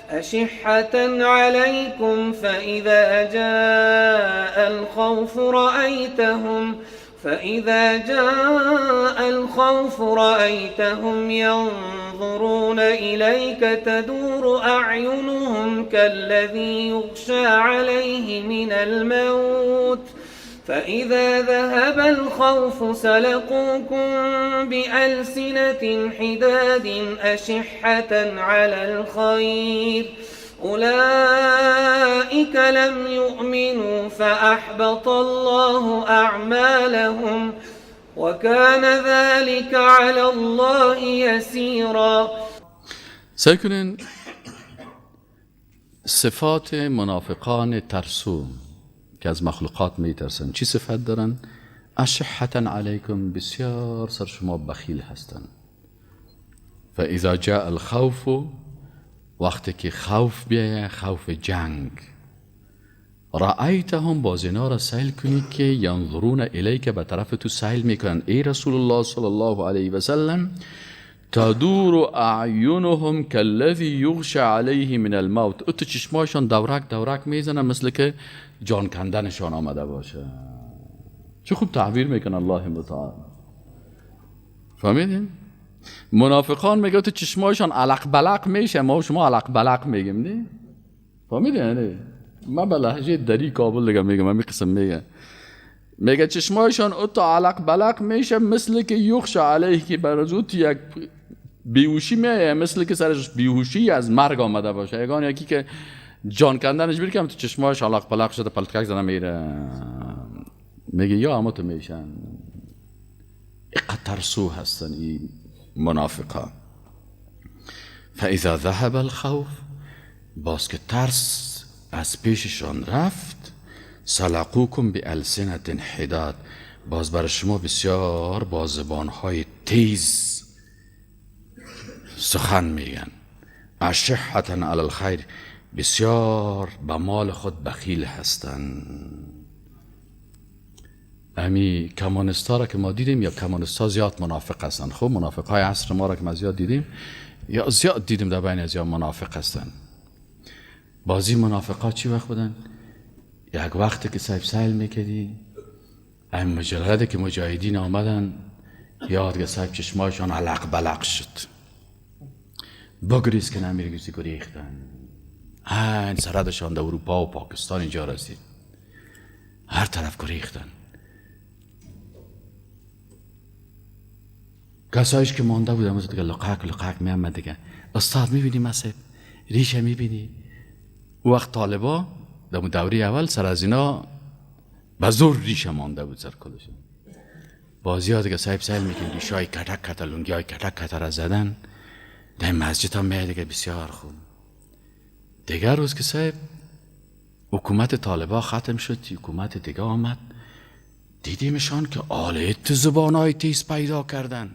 أشحة عليكم فإذا جاء الخوف رأيتهم ينظرون إليك تدور أعينهم كالذي يغشى عليه من الموت فإذا ذهب الخوف سلقوكم بألسنة حداد أشحة على الخير أولئك لم يؤمنوا فأحبط الله أعمالهم وكان ذلك على الله يسيرا. سعی کنین صفات منافقان ترسو که از مخلوقات میترسن چی صفت دارن؟ اشحة علیکم، بسیار سر شما بخیل هستن. فاذا جاء الخوف، وقتی که خوف بیایه، خوف جنگ، رأیتهم، باز اینا را سیل کنی که ینظرون الیک، به طرف تو سیل میکنن ای رسول الله صلی الله علیه و سلم. تدور اعینهم کالذی یغشی علیه من الموت، اتو چشمایشان دورک دورک میزنن مثل که جان کندنشان آمده باشه. چه خوب تعبیر میکنه الله متعال. فهمیدین؟ منافقان میگه تو چشمایشان علق بلق میشه، ما و شما علق بلق میگیم نه؟ فهمیدین؟ نه من به لهجه دری کابل دیگه میگم، من قسم میگه، میگه چشمایشان اتو علق بلق میشه مثل که یخش علیه، که برازو یک بیهوشی میه، مثل که سرش بیهوشی از مرگ آمده باشه. یگان یکی که جان کندنش بیر کم تو چشمایش علق بلق شده پلتکک زنه میره، میگه یا اما تو میشن. اینقدر ترسو هستن این منافقا. فاذا ذهب الخوف، باز که ترس از پیششان رفت، سلقوکم بالسنة حداد، باز بر شما بسیار با زبانهای تیز سخن میگن. اشحة علی الخیر، بسیار به مال خود بخیل هستن. امی کمونیستا را که ما دیدیم، یا کمونیستا زیاد منافق هستن. خب منافق های عصر ما را که ما زیاد دیدیم، یا زیاد دیدیم در بین از یا منافق هستن. بازی منافق ها چی وقت بودن؟ یک وقتی که سیب سیل میکردی، این مجرده که مجاهدین آمدن یاد که صاحب چشمایشان علق بلق شد، بگریز که نمیرگیزی گریختن. این سردشان در اروپا و پاکستان اینجا رسید، هر طرف گریختن. کسایش که مانده بود همون دیگه لقاک لقاک میامد دیگه. استاد میبینی مسیب ریشه میبینی؟ او وقت طالبا در دوره اول سر از اینا به زور ریشه مانده بود سر کلشون. بازی ها دیگه صاحب سیل میکنی ریشه های کتک کتا لنگی های کتک کتا را زدن در مسجد هم میاد دیگه. بسیار خوب. دیگه روز که صاحب حکومت طالبا ختم شد، حکومت دیگه آمد، دیدیمشان که آلت زبان های تیز پیدا کردن.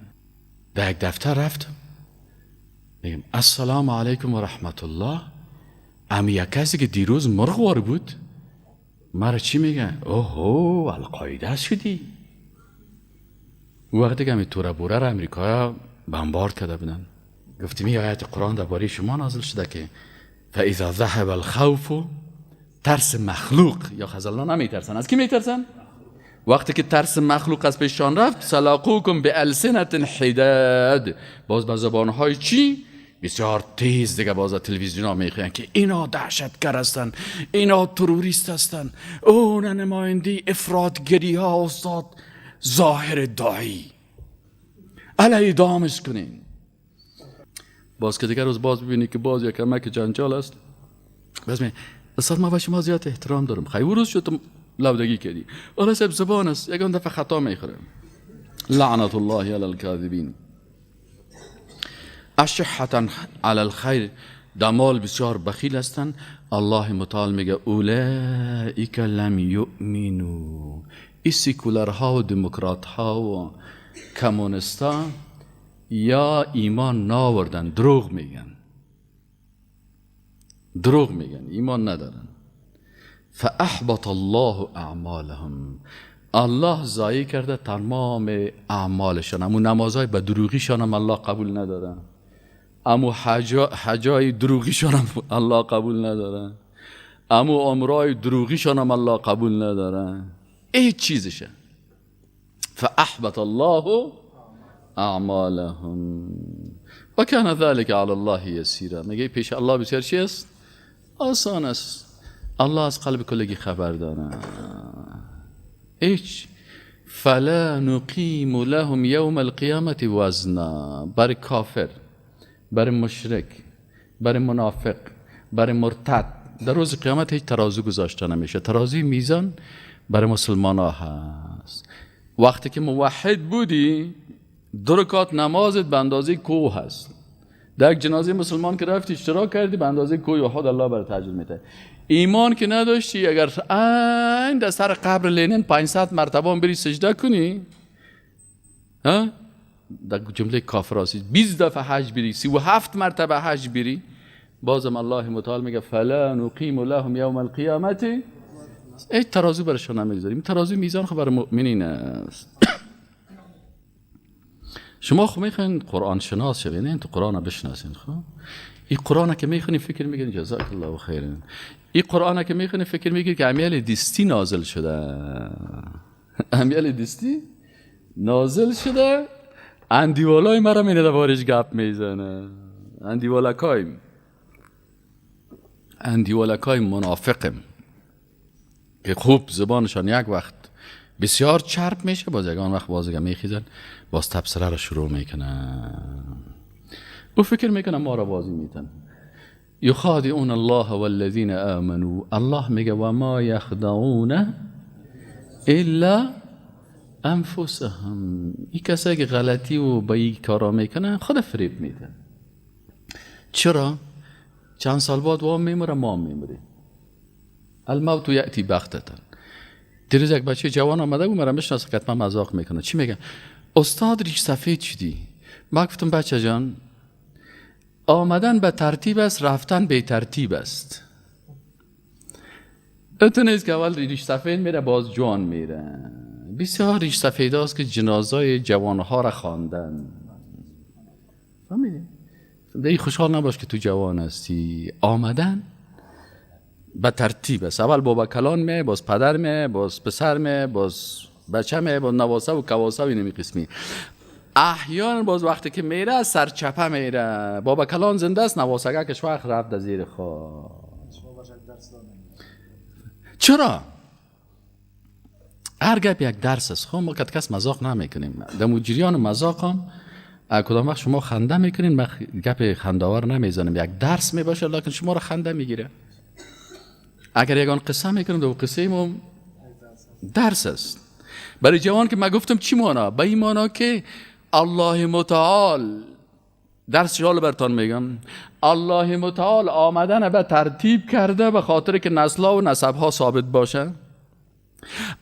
در یک دفتر رفتم، میگم السلام علیکم و رحمت الله. اما یک کسی که دیروز مرغوار بود مرا چی میگه؟ اوهو القاعده شدی. وقتی که همی توره بوره را امریکا بمبارد کرده بودن، گفتیم این آیت قرآن درباره شما نازل شده که فاذا ذهب الخوف، ترس مخلوق یا خزلان نمیترسن. از کی میترسن؟ وقتی که ترس مخلوق از پیششان رفت، سلاقوکم بالسنة حداد، باز به زبانهای چی؟ بسیار تیز دیگه. باز تلویزیون ها میخوین که اینا دهشتگر هستن، اینا تروریست هستن، اون نماینده افراطگری ها استاد ظاهر داعی، علیه دامش کنین. باز که دیگر روز باز ببینی که باز یک کمک جنجال است، باز می استاد ما به شما زیاد احترام دارم، خیلی روز شد لودگی کردی، آره صاحب زبان است، یکان دفعه خطا میخوره. لعنت الله علی الکاذبین. اشحة علی الخیر، دمال بسیار بخیل هستند. الله متعال میگه اولئک لم یؤمنوا. این سیکولرها و دموکرات ها و کمونیستا یا ایمان ناوردن، دروغ میگن، دروغ میگن، ایمان ندارن. فاحبط الله اعمالهم، الله ضایع کرده تمام اعمالشان. امو نمازهای به دروغیشان هم الله قبول نداره، امو حجای دروغیشان هم الله قبول نداره، امو عمرای دروغیشان هم الله قبول نداره، هیچ چیزشه. فاحبط الله اعمالهم و کان ذلك علی الله یسیرا. میگه پیش الله بسیار چی است؟ آسان است. الله از قلب کلگی خبر داره. هیچ. فلا نقیم لهم یوم القیامت وزنا. بر کافر، بر مشرک، بر منافق، بر مرتد در روز قیامت هیچ ترازو گذاشته نمیشه. ترازوی میزان بر مسلمان ها هست. وقتی که موحد بودی دو رکعت نمازت به اندازه کوه هست. در یک جنازه مسلمان که رفتی اشتراک کردی به اندازه کوه احد الله برات اجر میده. ایمان که نداشتی اگر این در سر قبر لنین 500 مرتبه بری سجده کنی، ها، در جمله کافراسی 20 دفعه حج بری، 37 مرتبه حج بری، بازم الله متعال میگه فلا نقیم لهم یوم القیامت. ای ترازو برشان نمیذاریم. ترازو میزان خب برای مؤمنین است. شما خب میخواین قرآن شناس شوین، نه تو قرآن رو بشناسین. خب این قرآن که میخونی فکر میکنی جزاک الله خیرا، این قرآن که میخونی فکر میکنی که امیال دستی نازل شده، امیال دستی نازل شده، اندیوالای مرا میره دوارش گپ میزنه، اندیوالکای منافقم که خوب زبانشان یک وقت بسیار چرب میشه، باز یگان وقت باز میخیزن، باز تبصره را شروع میکنن. او فکر میکنه ما را بازی میتن. یخادعون الله والذین آمنوا، الله میگه و ما یخدعون الا انفسهم. این کسایی که غلطی و با این کارا میکنن خود فریب میدن. چرا؟ چند سال بعد وام میموره، ما هم میموریم. الموت یأتی بغتة. دیروز یک بچه جوان آمده بود مرا میشناسه که حتما مذاق میکنه. چی میگه؟ استاد ریش سفید شدی. ما گفتم بچه جان، آمدن به ترتیب است، رفتن به ترتیب است. اتو نیست که اول ریش سفید میره باز جوان میره. بسیار ریش سفید هاست که جنازای جوانها را خواندن. فهمیدی؟ دیگه خوشحال نباش که تو جوان هستی. آمدن به ترتیب است. اول بابا کلان می، باز پدر می، باز پسر می، باز بچه میه با نواسه و کواسه و اینمی قسمی. احیانا باز وقتی که میره سرچپه میره، بابا کلان زنده است، نواسه کش وقت رفت زیر خاک. چرا؟ هر گپ یک درس است. خب ما کت کس مذاق نمیکنیم، در جریان مذاق هم کدام وقت شما خنده میکنین، ما گپ خنده‌آور نمیزنیم، یک درس میباشه لکن شما رو خنده میگیره. اگر یگان قصه میکنیم، دو قصه ما درس است برای جوان که ما گفتم چی معنا؟ به این معنا که الله متعال درس جال برتان میگم، الله متعال آمدن به ترتیب کرده به خاطر که نسل‌ها و نسب‌ها ثابت باشه،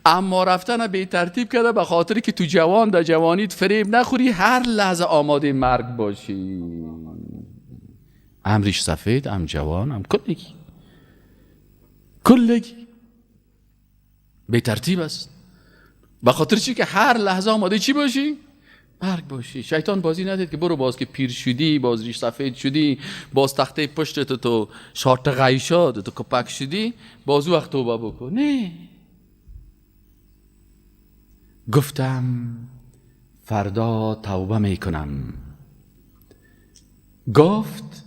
اما رفتن به ترتیب کرده به خاطر که تو جوان در جوانیت فریب نخوری، هر لحظه آماده مرگ باشی. امریش سفید، ام جوان، ام کلگی کلگی به ترتیب است، به خاطر چی که هر لحظه آماده چی باشی؟ مرگ باشی. شیطان بازی ندید که برو باز که پیر شدی، باز ریش سفید شدی، باز تخته پشت تو شارت غیشاد تو کپک شدی، باز وقت توبه بکن. نه، گفتم فردا توبه میکنم، گفت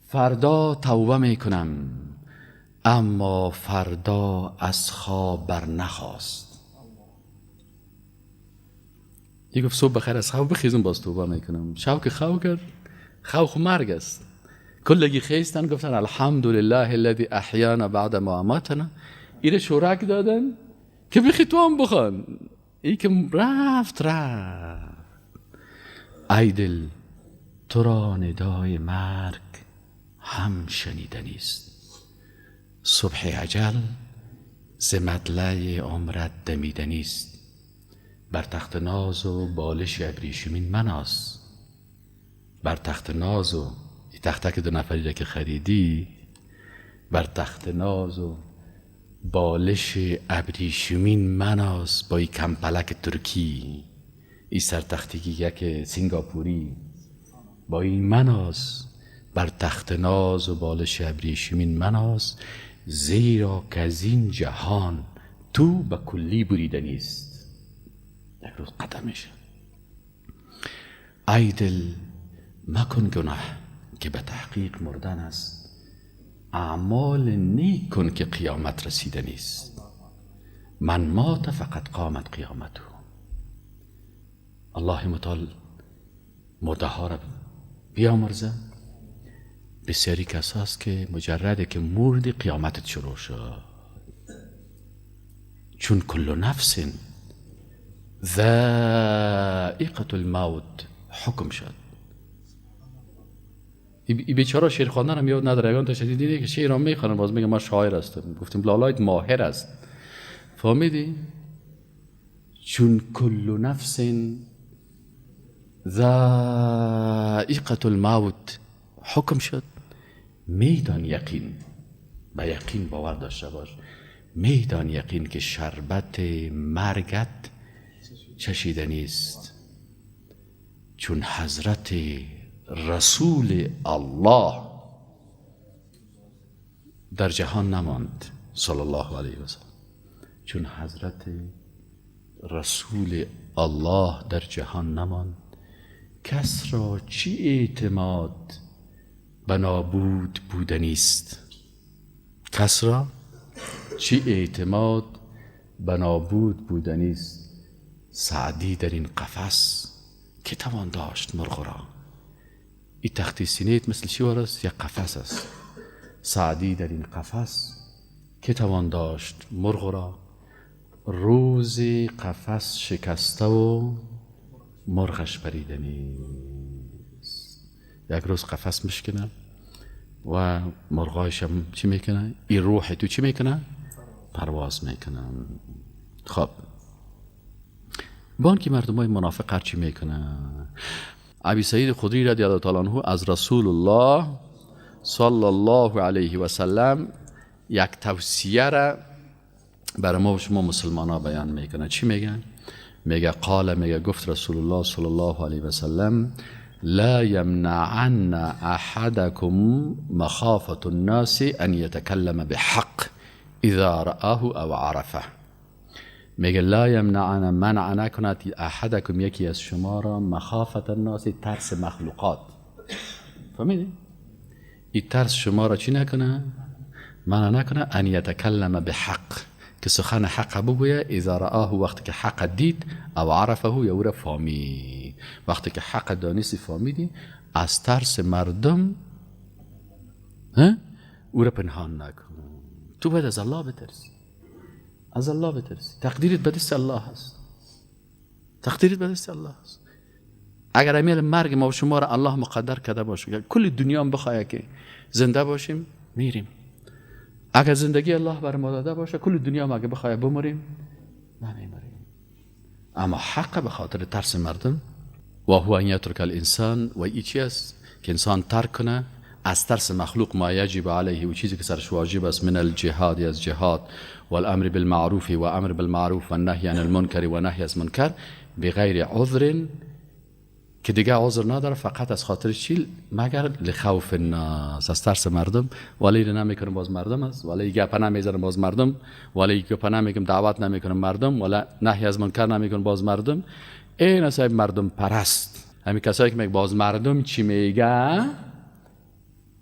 فردا توبه میکنم، اما فردا از خواب بر نخواست. یه گفت صبح بخیر از خواب بخیزم باز توبه میکنم. شب که خواب کرد، خواب خو مرگ است. کلگی خیستن گفتن الحمدلله الذی احیانا بعد ما اماتنا. ایره شورک دادن که بخی تو هم بخوان. ای که رفت رفت. ای دل تو را ندای مرگ هم شنیده نیست، صبح عجل ز مطلع عمرت دمیده نیست. بر تخت ناز و بالش ابریشمین مناز، بر تخت ناز و تخته که دو نفری را که خریدی، بر تخت ناز و بالش ابریشمین مناز، با این کمپلک ترکی، این سرتختگی یک سنگاپوری، با این مناز، بر تخت ناز و بالش ابریشمین مناز، زیرا که از این جهان تو به کلی بریده نیست. یک روز قطع میشه. ای دل مکن گناه که به تحقیق مردن است، اعمال نیک کن که قیامت رسیده نیست. من مات فقط قامت قیامته. الله متعال مرده ها را بیامرزه. بسیاری کس هست که مجرده که مرد قیامتت شروع شد، چون کل نفس ذائقة الموت حکم شد. ای بیچاره شعر خواندن هم یاد نداره. یگان تا شدید دیده که شعر هم میخوانن، باز میگه من شاعر هستم. گفتیم لالایت ماهر است. فهمیدی؟ چون کل نفس ذائقة الموت حکم شد، میدان یقین، به یقین باور داشته باش، میدان یقین که شربت مرگت چشیده نیست. چون حضرت رسول الله در جهان نماند صلی الله علیه و سلم، چون حضرت رسول الله در جهان نماند، کس را چی اعتماد به نابود بودنیست؟ کس را چی اعتماد به نابود بودنیست؟ سعدی در این قفس که توان داشت مرغ را. این تختی سینیت مثل چی است؟ یک قفس است. سعدی در این قفس که توان داشت مرغ را، روز قفس شکسته و مرغش پریده نیست. یک روز قفس مشکنه و مرغایش هم چی میکنه؟ این روح تو چی میکنه؟ پرواز میکنه. خب بان که مردم های منافق هرچی میکنه. ابی سعید خدری رضی الله تعالی عنه از رسول الله صلی الله علیه و سلم یک توصیه را برای ما و شما مسلمان ها بیان میکنه. چی میگن؟ میگه قال، میگه گفت رسول الله صلی الله علیه و سلم لا يمنعن احدكم مخافة الناس ان يتكلم بحق اذا رآه او عرفه. میگه لا یمنعن، منع نکند احدکم، یکی از شما را، مخافت الناس، ترس مخلوقات. فهمیدی؟ این ترس شما را چی نکنه؟ منع نکنه ان یتکلم بحق، که سخن حق بگویه. اذا رآه، وقتی که حق دید، او عرفه، یا او را فهمید. وقتی که حق دانستی فهمیدی، از ترس مردم او را پنهان نکن. تو باید از الله بترسی، از الله بترسی. تقدیرت به دست الله هست، تقدیرت به دست الله هست. اگر امیل مرگ ما و شما را الله مقدر کرده باشه، کل دنیا هم بخواه که زنده باشیم، میریم. اگر زندگی الله بر ما داده باشه، کل دنیا هم اگر بخواه بمریم، نمیمریم. اما حق به خاطر ترس مردم، و هو ان یترک الانسان، و ای چی است؟ که انسان ترک کنه از ترس مخلوق ما یجب علیه، و چیزی که سرش واجب است، من الجهاد، از جهاد، والامر بالمعروف، و امر بالمعروف، و النهی عن المنکر، و نهی از منکر، بغیر عذر، که دیگه عذر نداره، فقط از خاطر چی؟ مگر لخوف الناس، از ترس مردم. ولی نمیکنم باز مردم است، ولی گپ نمیزنم باز مردم، ولی گپ نمیکنم، دعوت نمیکنم مردم، ولی نهی از منکر نمیکنم باز مردم. این اصلا مردم پرست، همین کسایی که میگه باز مردم چی میگه،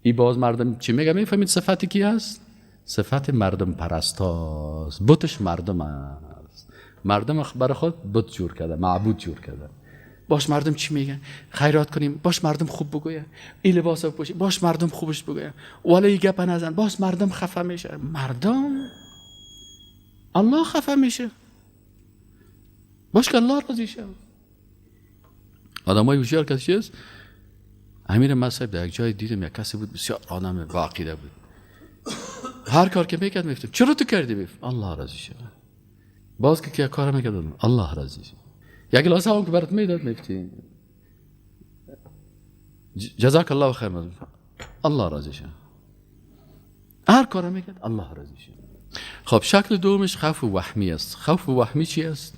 ای باز مردم چی میگه، میفهمید صفت کی است؟ صفت مردم پرست هاست. بتش مردم است، مردم برای خود بت جور کرده، معبود جور کرده. باش مردم چی میگن؟ خیرات کنیم، باش مردم خوب بگوین، این لباس بپوشیم، باش مردم خوبش بگوین، ولی گپ نزن، باش مردم خفه میشه. مردم الله خفه میشه، باش که الله راضی شه. آدمای هوشیار کسی است. امیر مصیب در یک جای دیدم یک کسی بود بسیار آدم با عقیده بود، هر کار که میکرد میگفتم چرا تو کردی؟ میگفت الله راضی شه. باز که کار میکرد الله راضی شه. یک گلاس هم که برات میداد میگفتی جزاک الله خیر، الله راضی شه. هر کار میکرد الله راضی شه. خب شکل دومش خوف وهمی است. خوف وهمی چی است؟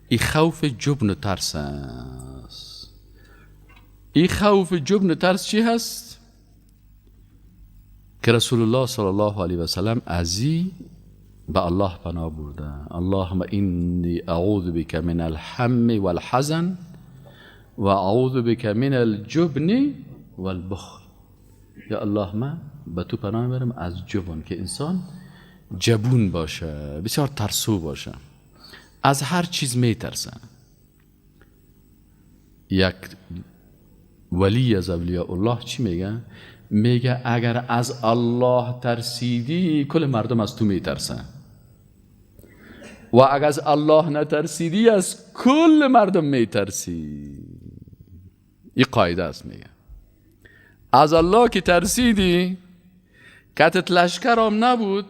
این خوف جبن و ترس است. این خوف جبن و ترس چی هست؟ که رسول الله صلی الله علیه و سلم از به الله پناه برده. اللهم انی اعوذ بک من الهم والحزن و اعوذ بک من الجبن والبخل. یا الله من به تو پناه میبرم از جبن، که انسان جبون باشه، بسیار ترسو باشه، از هر چیز میترسه. یک ولی از اولیاء الله چی میگه؟ میگه اگر از الله ترسیدی کل مردم از تو میترسن، و اگر از الله نترسیدی از کل مردم میترسی. این قاعده است. میگه از الله که ترسیدی کتت لشکر هم نبود،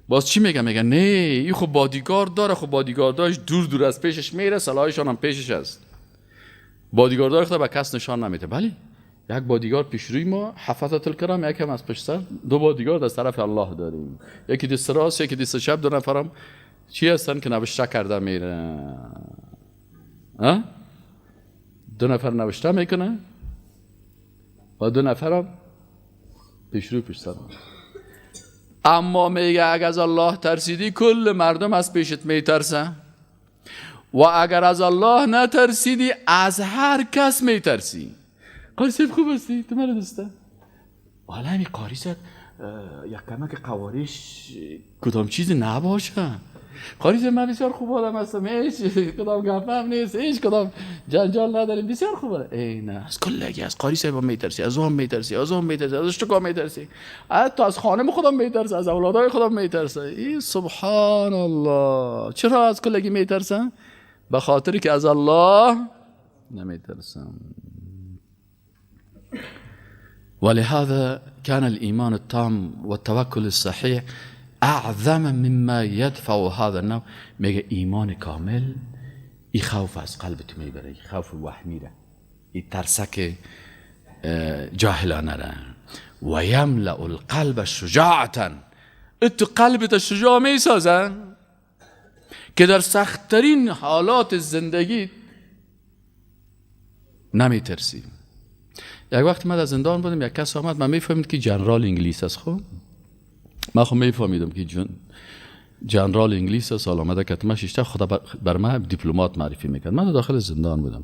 باز چی میگه؟ میگه نه این خب بادیگارد داره، خب بادیگارداش دور دور از پیشش میره، سلاحشان هم پیشش است، بادیگاردار خود به کس نشان نمیده. بله یک بادیگارد پیش روی ما، حفظت الکرام، یکم از پشت سر، دو بادیگارد از طرف الله داریم، یکی دست راست یکی دست چپ، دو نفرم چی هستن که نوشته کرده میره، دو نفر نوشته میکنه و دو نفرم پیش روی پیش سر. اما میگه اگر از الله ترسیدی کل مردم از پیشت میترسن، و اگر از الله نترسیدی از هر کس میترسی. قاری صاحب خوب هستی؟ تو مرا دوسته؟ حالا همین قاری صاحب یک کمک قواریش کدام چیزی نباشه. قاری صاحب من بسیار خوب آدم هستم، هیچ کدام گپم نیست، هیچ کدام جنجال نداریم، بسیار خوب آدم. ای نه، از کلگی از قاری صاحب میترسی، از اون میترسی، از اون میترسی، از اشتکا میترسی، حتی از خانم خودم میترسی، از اولادای خودم میترسی. ای سبحان الله، چرا از کلگی میترسن؟ به خاطری که از الله نمیترسم. ولهذا كان الإيمان التام والتوكل الصحيح أعظم مما يدفع هذا النوع. میگه ایمان کامل ای خوف از قلب تو میبره، ای خوف وهمی را، ای ترسک جاهلانه را، و یملأ القلب شجاعة. اتو قلبت شجاع میسازن که در سختترین حالات زندگی نمیترسی. یک وقت من در زندان بودم، یک کس آمد، من میفهمید که جنرال انگلیس است. خب من خب میفهمیدم که جنرال انگلیس سال آمده که من شیشته خدا بر من دیپلمات معرفی میکرد. من داخل زندان بودم.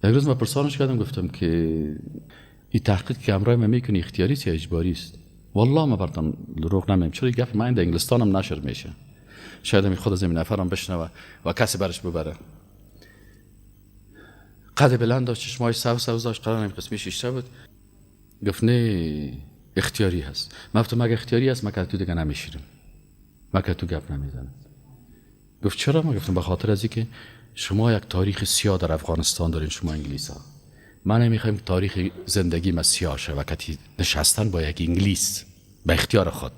یک روز من پرسانش کردم، گفتم که این تحقیق که همراه من میکنی اختیاری است یا اجباری است؟ والله من براتون دروغ نمیم، چرا گپ من در انگلستان هم نشر میشه، شاید می خود از این نفرم بشنوه و کسی برش ببره. قد بلند داشت، چشمای سبز سبز داشت، قرار نمی قسمی شیشته بود. گفت نه اختیاری هست. من گفتم اگه اختیاری هست من که تو دیگه نمیشیرم، من که تو گپ نمیزنم. گفت چرا؟ من گفتم به خاطر از اینکه شما یک تاریخ سیاه در افغانستان دارین، شما انگلیس ها. من نمیخوایم تاریخ زندگی ما سیاه شه وقتی نشستن با یک انگلیس به اختیار خود،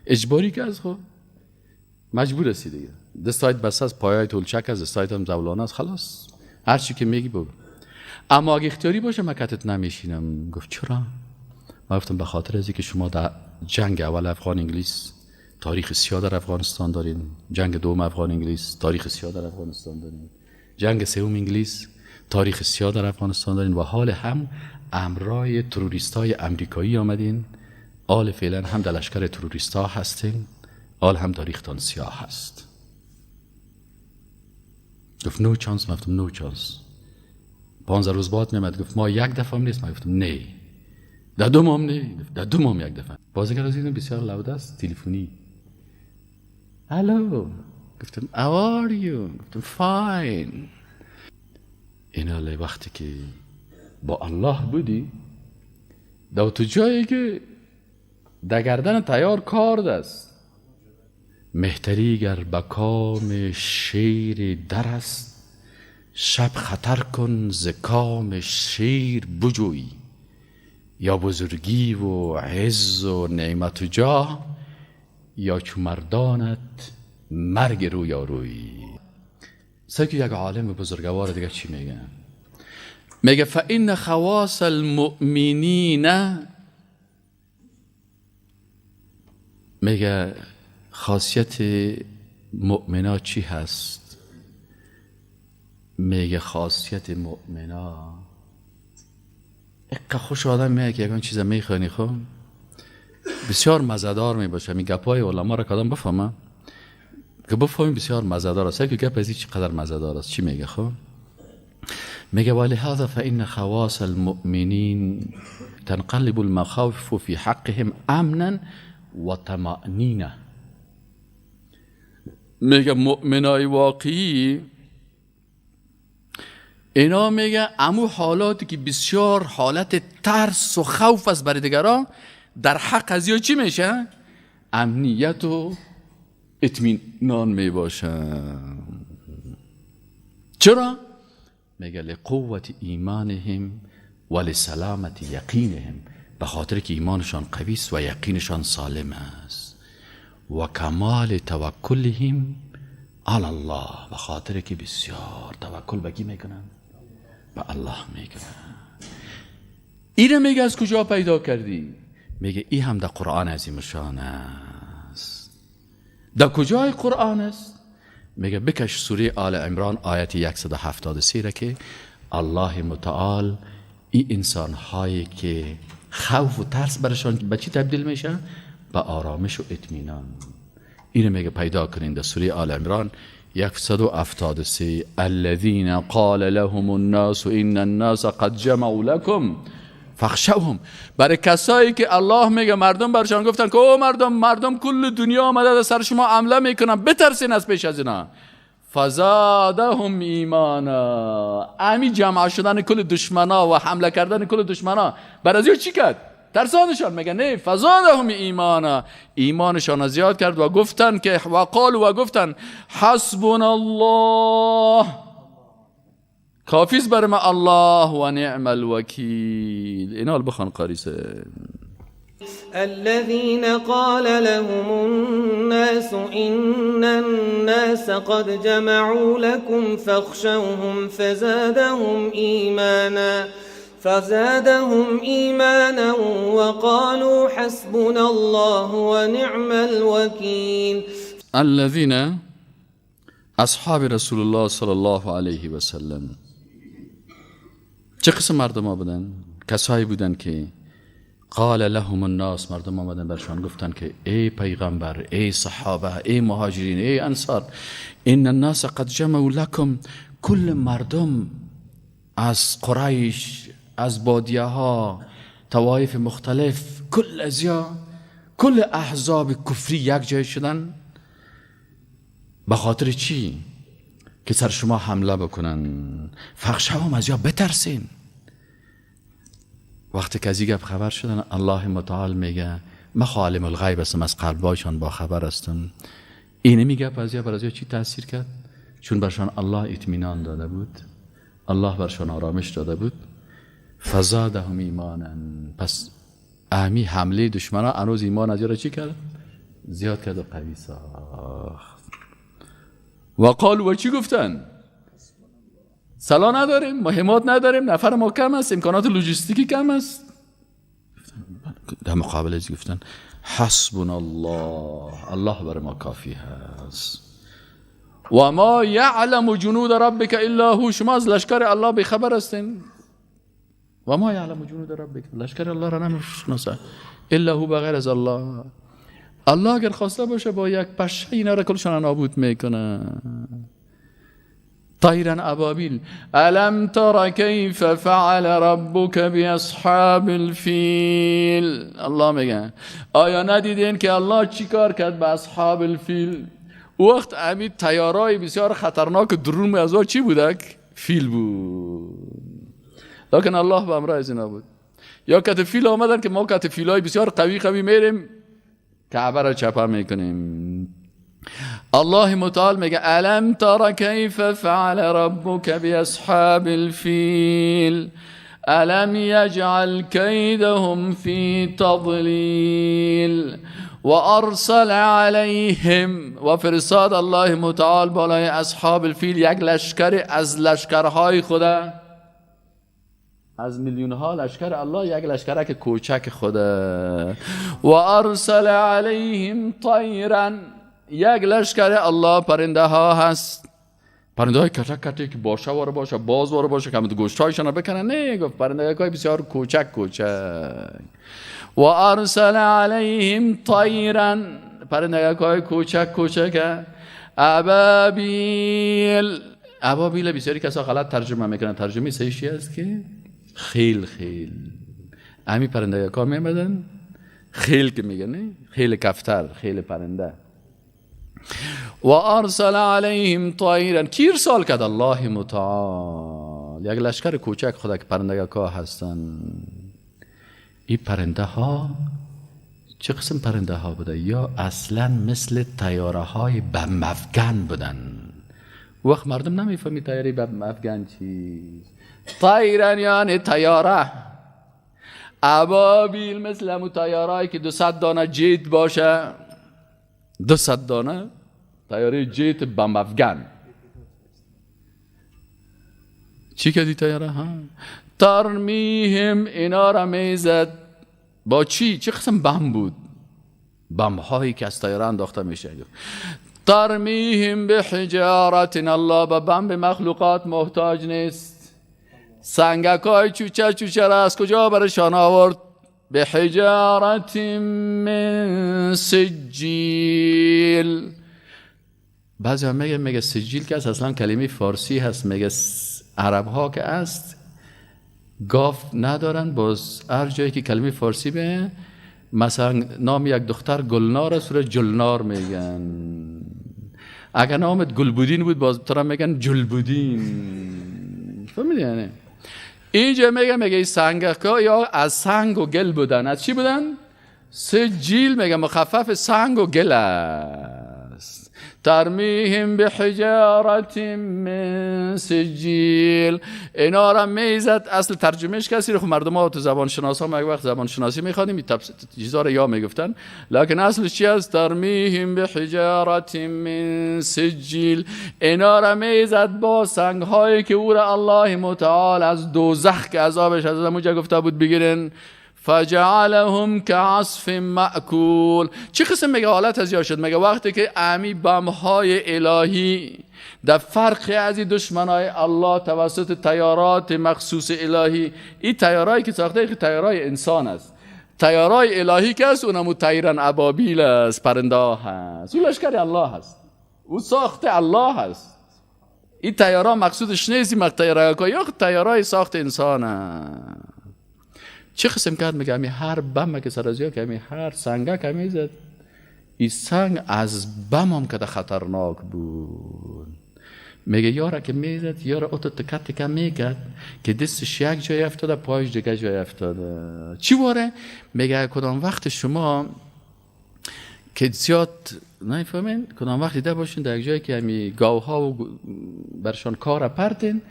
اجباری که از خود مجبور هستی دیگه. دستایت بس از پایای تولچک از دستایت هم زولانه است، خلاص هر چی که میگی بگو. اما اگه اختیاری باشه من کتت نمیشینم. گفت چرا؟ من گفتم به خاطر از اینکه شما در جنگ اول افغان انگلیس تاریخ سیاه در افغانستان دارین، جنگ دوم افغان انگلیس تاریخ سیاه در افغانستان دارین، جنگ سوم انگلیس تاریخ سیاه در افغانستان دارین و حال هم امرای تروریستای امریکایی آمدین، آل فعلا هم در لشکر تروریستا هستین، آل هم تاریختان سیاه هست. گفت no chance. من گفتم no chance. 15 روز بعد میامد گفت ما یک دفعه هم نیست. من گفتم نه، در دو ماه نه، در دو ماه یک دفعه. بازیگر از اینم بسیار لوده است، تلفنی الو، گفتم how are you؟ گفتم fine. اینا وقتی که با الله بودی در تو جایی که در گردن تیار کارد است، مهتری گر به کام شیر در است، شب خطر کن ز کام شیر بجوی، یا بزرگی و عز و نعمت و جاه، یا چو مردانت مرگ رویارویی. سه که یک عالم بزرگوار دیگه چی میگه؟ میگه فإن خواص المؤمنین، میگه خاصیت مؤمنا چی هست؟ میگه خاصیت مؤمنا اقا خوش آدم میگه که یکان چیز میخوانی، خب بسیار مزدار میباشه. می گپای علما را که آدم بفهمه، که بفهمیم بسیار مزدار است، که گپ از چقدر مزدار است. چی میگه؟ خب میگه ولهذا فإن خواص المؤمنین تنقلب المخاوف في حقهم امنا و طمأنینه. میگه مؤمنای واقعی اینا میگه امو حالاتی که بسیار حالت ترس و خوف است برای دیگران، در حق از یا چی میشه؟ امنیت و اطمینان میباشن. چرا؟ میگه لقوت ایمانهم و لسلامت یقینهم، به خاطر که ایمانشان قوی است و یقینشان سالم است، و کمال توکلهم علی الله، به خاطر که بسیار توکل به کی میکنن؟ به الله میکنن. اینو میگه از کجا پیدا کردی؟ میگه ای هم در قرآن عظیم شان است. در کجای قرآن است؟ میگه بکش سوره آل عمران آیت 173 را که الله متعال این انسان هایی که خوف و ترس برشان به چی تبدیل میشه؟ به آرامش و اطمینان. اینو میگه پیدا کنین در سوره آل عمران 173، الذين قال لهم الناس ان الناس قد جمعوا لكم فاخشوهم. برای کسایی که الله میگه مردم برشان گفتن که او مردم، مردم کل دنیا آمده در سر شما حمله میکنن، بترسین از پیش از اینا. فزادهم ایمانا. امی جمع شدن کل دشمنا و حمله کردن کل دشمنا بر از چی کرد؟ ترسانشان. میگه نه، فزادهم ایمانا، ایمانشان زیاد کرد و گفتن که و قالوا و گفتن حسبنا الله، کافیست بر ما الله و نعم الوکیل. اینا بخوان قاری سه. الذين قال لهم الناس إن الناس قد جمعوا لكم فاخشوهم فزادهم إيمانا وقالوا حسبنا الله ونعم الوكيل. الذين اصحاب رسول الله صلی الله علیه و سلم چه قسم مردم ها بودن؟ کسایی بودن که قال لهم الناس، مردم آمدن برشان گفتن که ای پیغمبر، ای صحابه، ای مهاجرین، ای انصار، ان الناس قد جمعوا لكم، کل مردم از قریش، از بادیه ها، طوایف مختلف، کل ازیا، کل احزاب کفری یک جای شدن. به خاطر چی؟ که سر شما حمله بکنن. فخشهم از یا بترسین. وقتی که از این گپ خبر شدن، الله متعال میگه من عالم الغیب هستم، از قلبایشان با خبر هستم. اینه میگه از یا بر از یا چی تاثیر کرد؟ چون برشان الله اطمینان داده بود، الله برشان آرامش داده بود. فزادهم ایمانا، پس اهمی حمله دشمنا هنوز ایمان از یا را چی کرد؟ زیاد کرد و قوی ساخت. و قالوا، و چی گفتن؟ سلا نداریم، مهمات نداریم، نفر ما کم است، امکانات لوجستیکی کم است. در مقابل از گفتن حسبنا الله، الله بر ما کافی هست. و ما یعلم جنود ربک الا هو، شما از لشکر الله بی خبر هستین. و ما یعلم جنود ربک، لشکر الله را نمیشناسه، الا هو، بغیر از الله. الله اگر خواسته باشه با یک پشه اینا را کلشان نابود میکنه. طیرا ابابیل، الم تر کیف فعل ربک باصحاب الفیل. الله میگه آیا ندیدین که الله چی کار کرد به اصحاب الفیل؟ وقت امی طیارای بسیار خطرناک درون از چی بودک؟ فیل بود. لکن الله به امرای از اینا بود. یا کت فیل آمدن که ما کت فیلای بسیار قوی قوی میریم کعبه را چپه میکنیم. الله متعال میگه الم تر کیف فعل ربک باصحاب الفیل الم یجعل کیدهم فی تضلیل و ارسل علیهم، و فرستاد الله متعال بالای اصحاب الفیل یک لشکر از لشکرهای خدا، از میلیون ها لشکر الله یک لشکرک کوچک خدا. و ارسل علیهم طیرا، یک لشکر الله پرنده ها هست، پرنده های کتک کتک که باشه واره باشه، باز واره باشه که همه گوشت هایشان رو بکنن. نه، گفت پرنده های بسیار کوچک کوچک. و ارسل علیهم طیرا، پرنده های کوچک کوچک. ابابیل، ابابیل بسیاری کسا غلط ترجمه میکنن. ترجمه صحیح است که خیل خیل. همی پرنده ها میامدن خیل که میگن، نه خیل کفتر، خیل پرنده. و ارسل علیهم طیرا، کی ارسال کرد؟ الله متعال. یک لشکر کوچک خدا که پرنده ها هستن. این پرنده ها چه قسم پرنده ها بوده؟ یا اصلا مثل طیاره های بم افگن بودن. وقت مردم نمیفهمی طیاره بم افگن چیست. طیرن یعنی طیاره. ابابیل مثل همون طیاره که 200 دانه جیت باشه، 200 دانه طیاره جیت بم افگن. چی کردی طیاره ها؟ ترمیهم، اینا را میزد با چی؟ چه قسم بم بود؟ بم هایی که از طیاره انداخته میشه. ترمیهم بحجارت، الله به بم به مخلوقات محتاج نیست. سنگک های چوچه چوچه را از کجا برشان آورد؟ به حجارت من سجیل. بعضی هم میگه سجیل که اصلا کلمه فارسی هست، میگه عرب ها که است گاف ندارن، باز هر جایی که کلمه فارسی به مثلا نام یک دختر گلنار است رو جلنار میگن. اگر نامت گلبودین بود باز تو را میگن جلبودین. فهمیدی یعنی؟ اینجا میگه این سنگک یا از سنگ و گل بودن. از چی بودن؟ سجیل، میگه مخفف سنگ و گل است. ترمیهم بحجارت من سجیل، اینا را میزد. اصل ترجمهش کسی رو خب مردم ها تو زبان شناس ها یک وقت زبان شناسی میخوادیم چیزا رو یا میگفتن، لکن اصلش چی است؟ ترمیهم بحجارت من سجیل، اینا را میزد با سنگ هایی که او را الله متعال از دوزخ که عذابش از اونجا گفته بود بگیرن. فجعلهم كعصف مأکول. چه قسم میگه حالت از یا شد؟ میگه وقتی که امی بمهای الهی در فرق از دشمنای الله توسط طیارات مخصوص الهی، این طیارایی که ساخته که طیارای انسان است، طیارای الهی که است اونمو طیران ابابیل است، پرنده هست، او لشکر الله هست، او ساخت الله هست. این طیارا مقصودش نیست، این طیارا یا طیارای ساخت انسان. چه قسم کرد؟ میگه هر بم که سر از یا که هر سنگه که میزد، این سنگ از بم هم که خطرناک بود. میگه یارا که میزد، یارا اوتو تکه تکه میکرد که دستش یک جای افتاده، پایش دیگه جای افتاده. چی واره؟ میگه کدام وقت شما که زیاد نفهمین، کدام وقت دیده باشین در یک جایی که همی گاوها و برشان کار پرتین،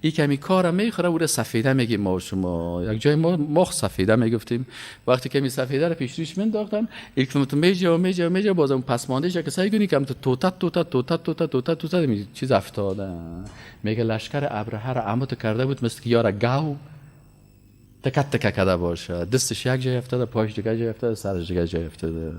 این که همی کار میخوره او را سفیده میگیم ما و شما. یک جای ما مخ سفیده میگفتیم. وقتی که می سفیده را پیش روش مینداختن، یک تو میجه و میجه و میجه، بازم پسمانده شه که سعی کنی که تو توته توته توته توته توته توته چیز افتاده. میگه لشکر ابرهه را عمود کرده بود مثل که یارا گاو تکه تکه کرده باشه، دستش یک جای افتاده، پاش دیگه جای افتاده، سرش دیگه جای افتاده.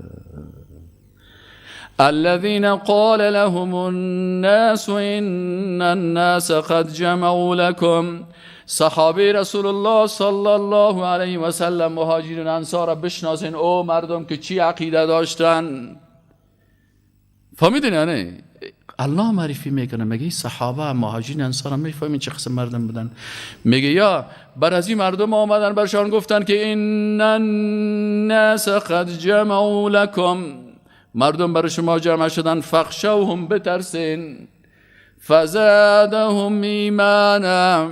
الذين قال لهم الناس إن الناس قد جمعوا لكم. صحابه رسول الله صلی الله علیه و سلم، مهاجرین انصار بشناسین او مردم که چی عقیده داشتن. فهمیدین؟ یعنی الله معرفی میکنه، میگه صحابه مهاجرین انصار میفهمین چه قسم مردم بودن. میگه یا بر از این مردم آمدن برشان گفتن که ان الناس قد جمعوا لكم، مردم برای شما جمع شدن، فخشوهم، بترسین، فزادهم ایمانا.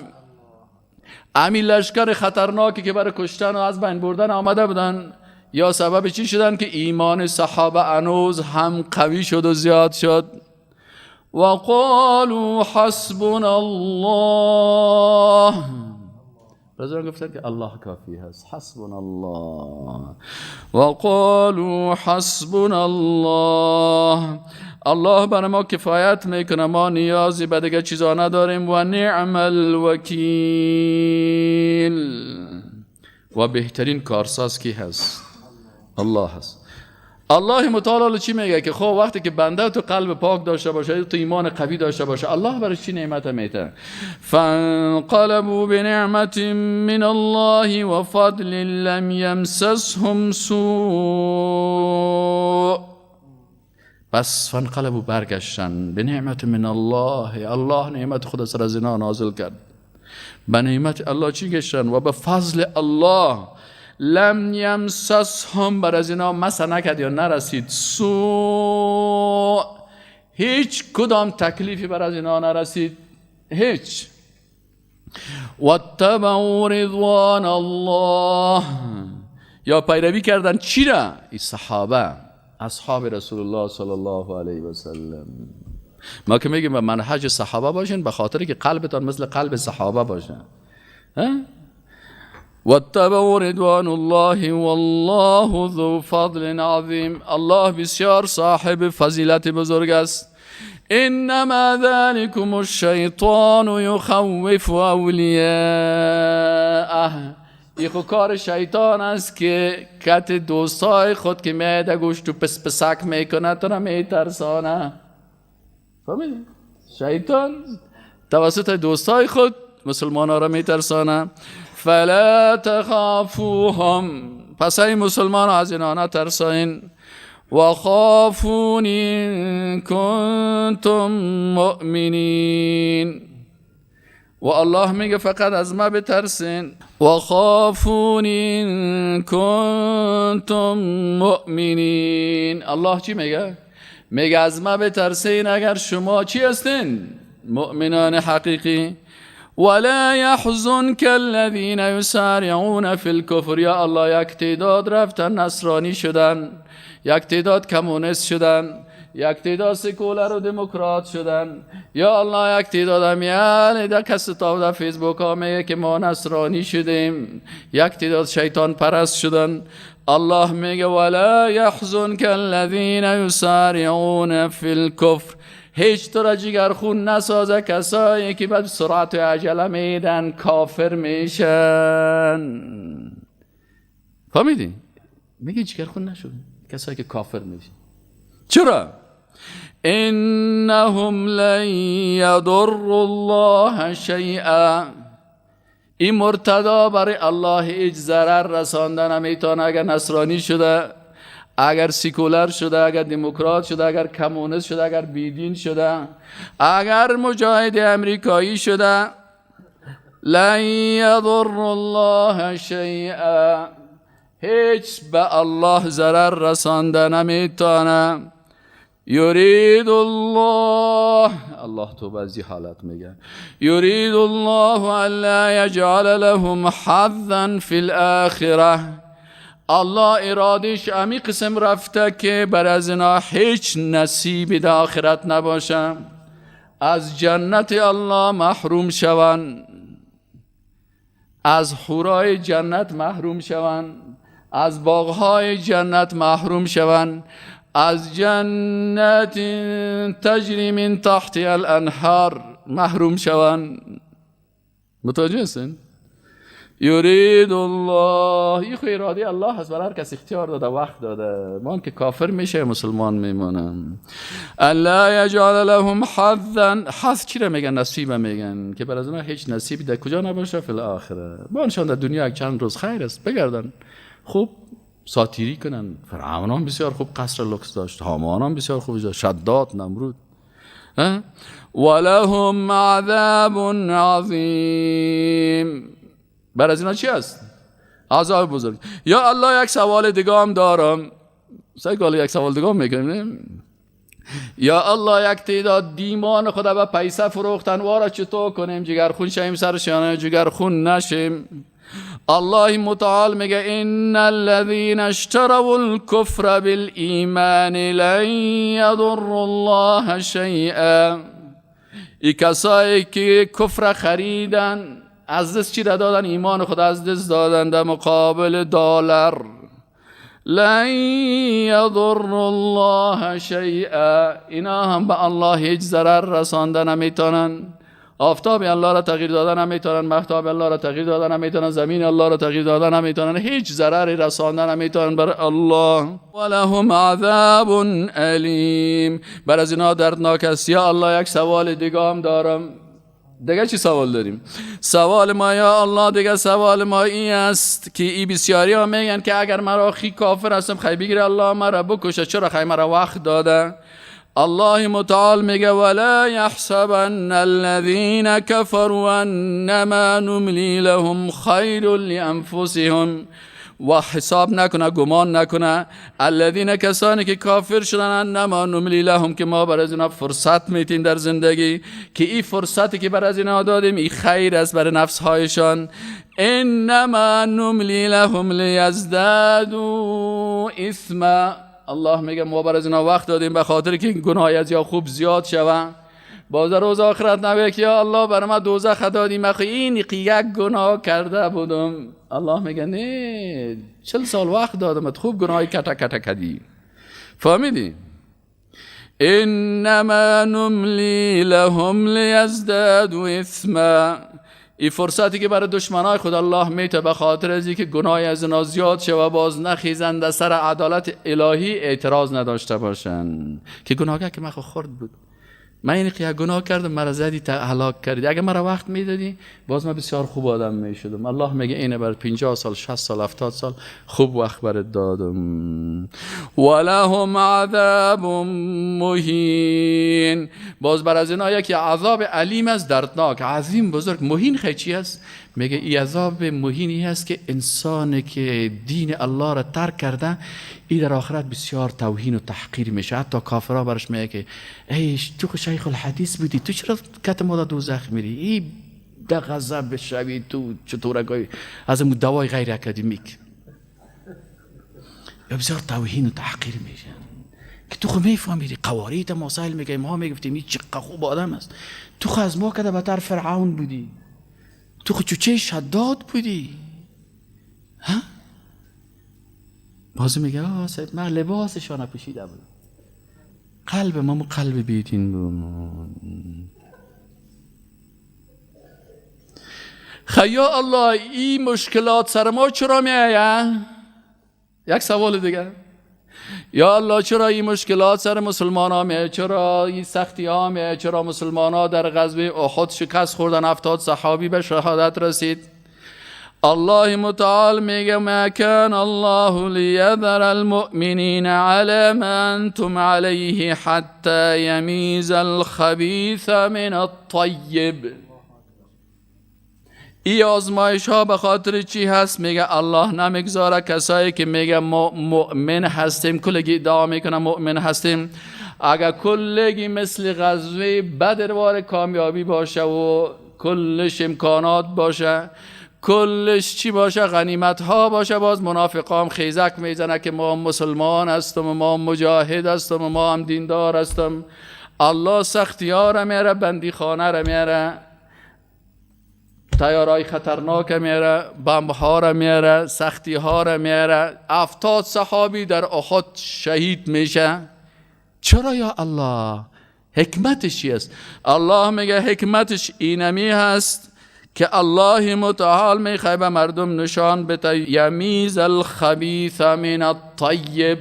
امی لشکر خطرناکی که برای کشتن و از بین بردن آمده بودن، یا سبب چی شدن که ایمان صحابه هنوز هم قوی شد و زیاد شد. و قالوا حسبنا الله. رضوان گفتن که الله کافی هست، حسبنا الله. و قالوا حسبنا الله، الله بر ما کفایت میکنه، ما نیازی به دیگه چیزا نداریم. و نعم الوکیل، و بهترین کارساز کی هست؟ الله هست. الله متعال چی میگه؟ که خب وقتی که بنده تو قلب پاک داشته باشه، تو ایمان قوی داشته باشه، الله برای چی نعمت میده؟ فانقلبوا بنعمت من الله وفضل لم يمسسهم سوء. پس فانقلبوا، برگشتن، بنعمت من الله، الله نعمت خود سر از اینا نازل کرد. به نعمت الله چی گشتن؟ و به فضل الله، لم یمسسهم، بر از اینا مس نکرد یا نرسید، سوء، هیچ کدام تکلیفی بر از اینا نرسید، هیچ. واتبعوا رضوان الله، یا پیروی کردن چی را؟ این صحابه، اصحاب رسول الله صلی الله علیه و سلم. ما که میگیم به منهج صحابه باشین، به خاطر که قلبتان مثل قلب صحابه باشه. واتبعوا رضوان الله والله ذو فضل عظیم. الله بسیار صاحب فضیلت بزرگ است. انما ذلكم الشیطان یخوف اولیاءه. این خو کار شیطان است که کت دوستای خود که میده گوش تو پس پسک میکنه تو را میترسانه. فهمیدی؟ شیطان توسط دوستای خود مسلمان ها را میترسانه. فلا تخافوهم، پس ای مسلمان از اینا نترسین. و خافونی ان کنتم مؤمنین. و الله میگه فقط از ما بترسین. و خافونی ان کنتم مؤمنین. الله چی میگه؟ میگه از ما بترسین اگر شما چی هستین؟ مؤمنان حقیقی. ولا يحزنك الذين يسارعون في الكفر. یا الله یک تعداد رفتن نصرانی شدن، یک تعداد کمونیست شدن، یک تعداد سکولر و دموکرات شدن. یا الله یک تعداد هم یعنی در کس تا در فیسبوک ها میگه که ما نصرانی شدیم، یک تعداد شیطان پرست شدن. الله میگه ولا يحزنك الذين يسارعون في الكفر. هیچ تو را جگرخون نسازه کسایی که بعد سرعت و عجله میدن کافر میشن. فهمیدی؟ میگه جگرخون نشد کسایی که کافر میشن. چرا؟ انهم لن یضروا الله شیئا. این مرتدا برای الله هیچ ضرر رسانده نمیتونه. اگر نصرانی شده، اگر سیکولر شده، اگر دموکرات شده، اگر کمونیست شده، اگر بیدین شده، اگر مجاهد امریکایی شده، لن یضر الله شیئا، هیچ به الله ضرر رسانده نمیتونه. یرید الله، الله تو بعضی حالت میگه، یرید الله الا یجعل لهم حظا فی الاخره. الله ارادش امی قسم رفته که بر از اینا هیچ نصیبی در آخرت نباشه، از جنت الله محروم شوند، از حورای جنت محروم شوند، از باغهای جنت محروم شوند، از جنت تجری من تحت الانهار محروم شوند. متوجه هستین؟ یرید الله، این خو اراده الله هست، برای هر کس اختیار داده، وقت داده. ما که کافر میشه مسلمان میمانم. الا یجعل لهم حظا، حظ چی را میگن؟ نصیب میگن، که برای از هیچ نصیبی در کجا نباشه؟ فی الاخره. ما انشان در دنیا یک چند روز خیر است، بگردن خوب ساتیری کنن. فرعون هم بسیار خوب قصر لوکس داشت، هامان هم بسیار خوب داشت، شداد، نمرود. ولهم عذاب عظیم. بر از اینا چی هست؟ عذاب بزرگ. یا الله یک سوال دیگه هم دارم. سعی یک سوال دیگه هم میکنیم. یا الله یک تعداد دیمان خدا به پیسه فروختن، وارا چطور کنیم؟ جگرخون شیم سرشانه، جگرخون نشیم. الله متعال میگه ان الذين اشتروا الكفر بالایمان لن يضروا الله شیئا. ای کسایی که کفر خریدن، از دست چی را دادن؟ ایمان خود از دست دادن در مقابل دلار. لن یضر الله شیئا، اینا هم به الله هیچ ضرر رسانده نمیتونن. آفتاب الله را تغییر دادن نمیتونن، مهتاب الله را تغییر دادن نمیتونن، زمین الله را تغییر دادن نمیتونن، هیچ ضرری رسانده نمیتونن بر الله. ولهم عذاب الیم، بر از اینا دردناک است. یا الله یک سوال دیگه هم دارم. دیگه چی سوال داریم؟ سوال ما یا الله دیگه سوال ما این است که ای بسیاری ها میگن که اگر مرا خی کافر هستم خی بگیره الله مرا بکشه، چرا خی مرا وقت داده؟ الله متعال میگه ولا يحسبن الذين كفروا انما نملي لهم خیر لانفسهم. و حساب نکنه، گمان نکنه الذین کسانی که کافر شدن، انما نملی لهم، که ما بر از اینا فرصت میتیم در زندگی، که این فرصتی که بر از اینا دادیم این خیر است برای نفس هایشان. انما نملی لهم لیزدادوا اثما. الله میگه ما بر از اینا وقت دادیم به خاطر که گناه از یا خوب زیاد شوه. باز روز آخرت نگه که یا الله بر ما دوزخ دادی، من این یک گناه کرده بودم. الله میگه نه، 40 سال وقت دادم، خوب گناهی کتا کتا کردی. فهمیدی؟ انما نملی لهم لیزدادوا اثما. این فرصتی که برای دشمنای خود الله میته به خاطر از اینکه گناه از اینا زیاد شه و باز نخیزند سر عدالت الهی اعتراض نداشته باشن که گناهی که من خورد بود، من این که گناه کردم مرا زدی تا هلاک کردی، اگه مرا وقت میدادی باز من بسیار خوب آدم میشدم. الله میگه اینه بر 50 سال 60 سال 70 سال خوب وقت برات دادم. ولهم عذاب مهین. باز بر از اینا یکی عذاب علیم است، دردناک، عظیم، بزرگ. مهین خیلی چی است؟ میگه ای عذاب مهینی است که انسانی که دین الله را ترک کرده ای در آخرت بسیار توهین و تحقیر میشه. حتی کافرها برش میگه که ای تو خو شیخ الحدیث بودی، تو چرا کت ما در دوزخ میری؟ ای در غضب بشوی، تو چطور گوی از اون دوای غیر اکادمیک. بسیار توهین و تحقیر میشه که تو خو میفهمیدی قوارید مسائل میگه، ما میگفتیم این چه خوب آدم است، تو خو از ما کده بتر فرعون بودی، تو خو چوچه شداد بودی. ها؟ باز میگه آه سید من لباسشان پوشیده بود، قلب ما قلب بیدین بود. خیا الله این مشکلات سر ما چرا میآید؟ یک سوال دیگه. یا الله چرا این مشکلات سر مسلمان ها میآید؟ چرا این سختی ها میآید؟ چرا مسلمان ها در غزوه احد شکست خوردن، 70 صحابی به شهادت رسید؟ الله متعال میگه ما کان الله لیذر المؤمنین علی ما انتم علیه حتی یمیز الخبیث من الطیب. ای آزمایش ها به خاطر چی هست؟ میگه الله نمیگذاره کسایی که میگه ما مؤمن هستیم، کلگی ادعا میکنه مؤمن هستیم، اگر کلگی مثل غزوه بدر وار کامیابی باشه و کلش امکانات باشه، کلش چی باشه، غنیمت ها باشه، باز منافقام خیزک میزنه که ما مسلمان هستم و ما مجاهد هستم و ما هم دیندار هستم. الله سختی ها را میاره، بندی خانه را میاره، تیارای خطرناک میاره، بمب ها را میاره، سختی ها را میاره. 70 صحابی در احد شهید میشه. چرا یا الله؟ حکمتش چی است؟ الله میگه حکمتش اینمی هست که الله متعال میخواه به مردم نشان بده یمیز الخبیث من الطیب.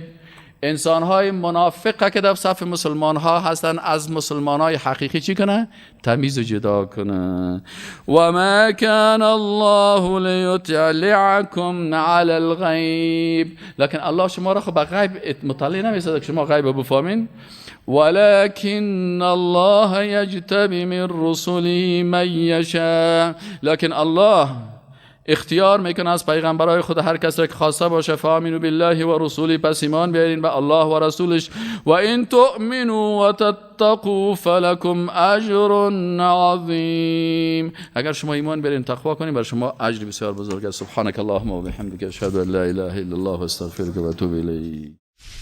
انسان های منافقه که در صف مسلمان ها هستن از مسلمان های حقیقی چی کنه؟ تمیز و جدا کنه. و ما کان الله لیطلعکم علی الغیب. لکن الله شما را خب به غیب مطلع نمیسازه که شما غیب بفهمین. ولكن الله یجتبی من رسله من یشاء. لکن الله اختیار میکنه از پیغمبرای خود هر کس را که خواسته باشه. فآمنوا بالله و رسوله، پس ایمان بیارین به الله و رسولش. و این تؤمنوا و تتقوا فلکم اجر عظیم. اگر شما ایمان بیارین تقوا کنین بر شما اجر بسیار بزرگ است. سبحانك اللهم و بحمدک اشهد ان لا اله الا الله و استغفرک و اتوب الیک.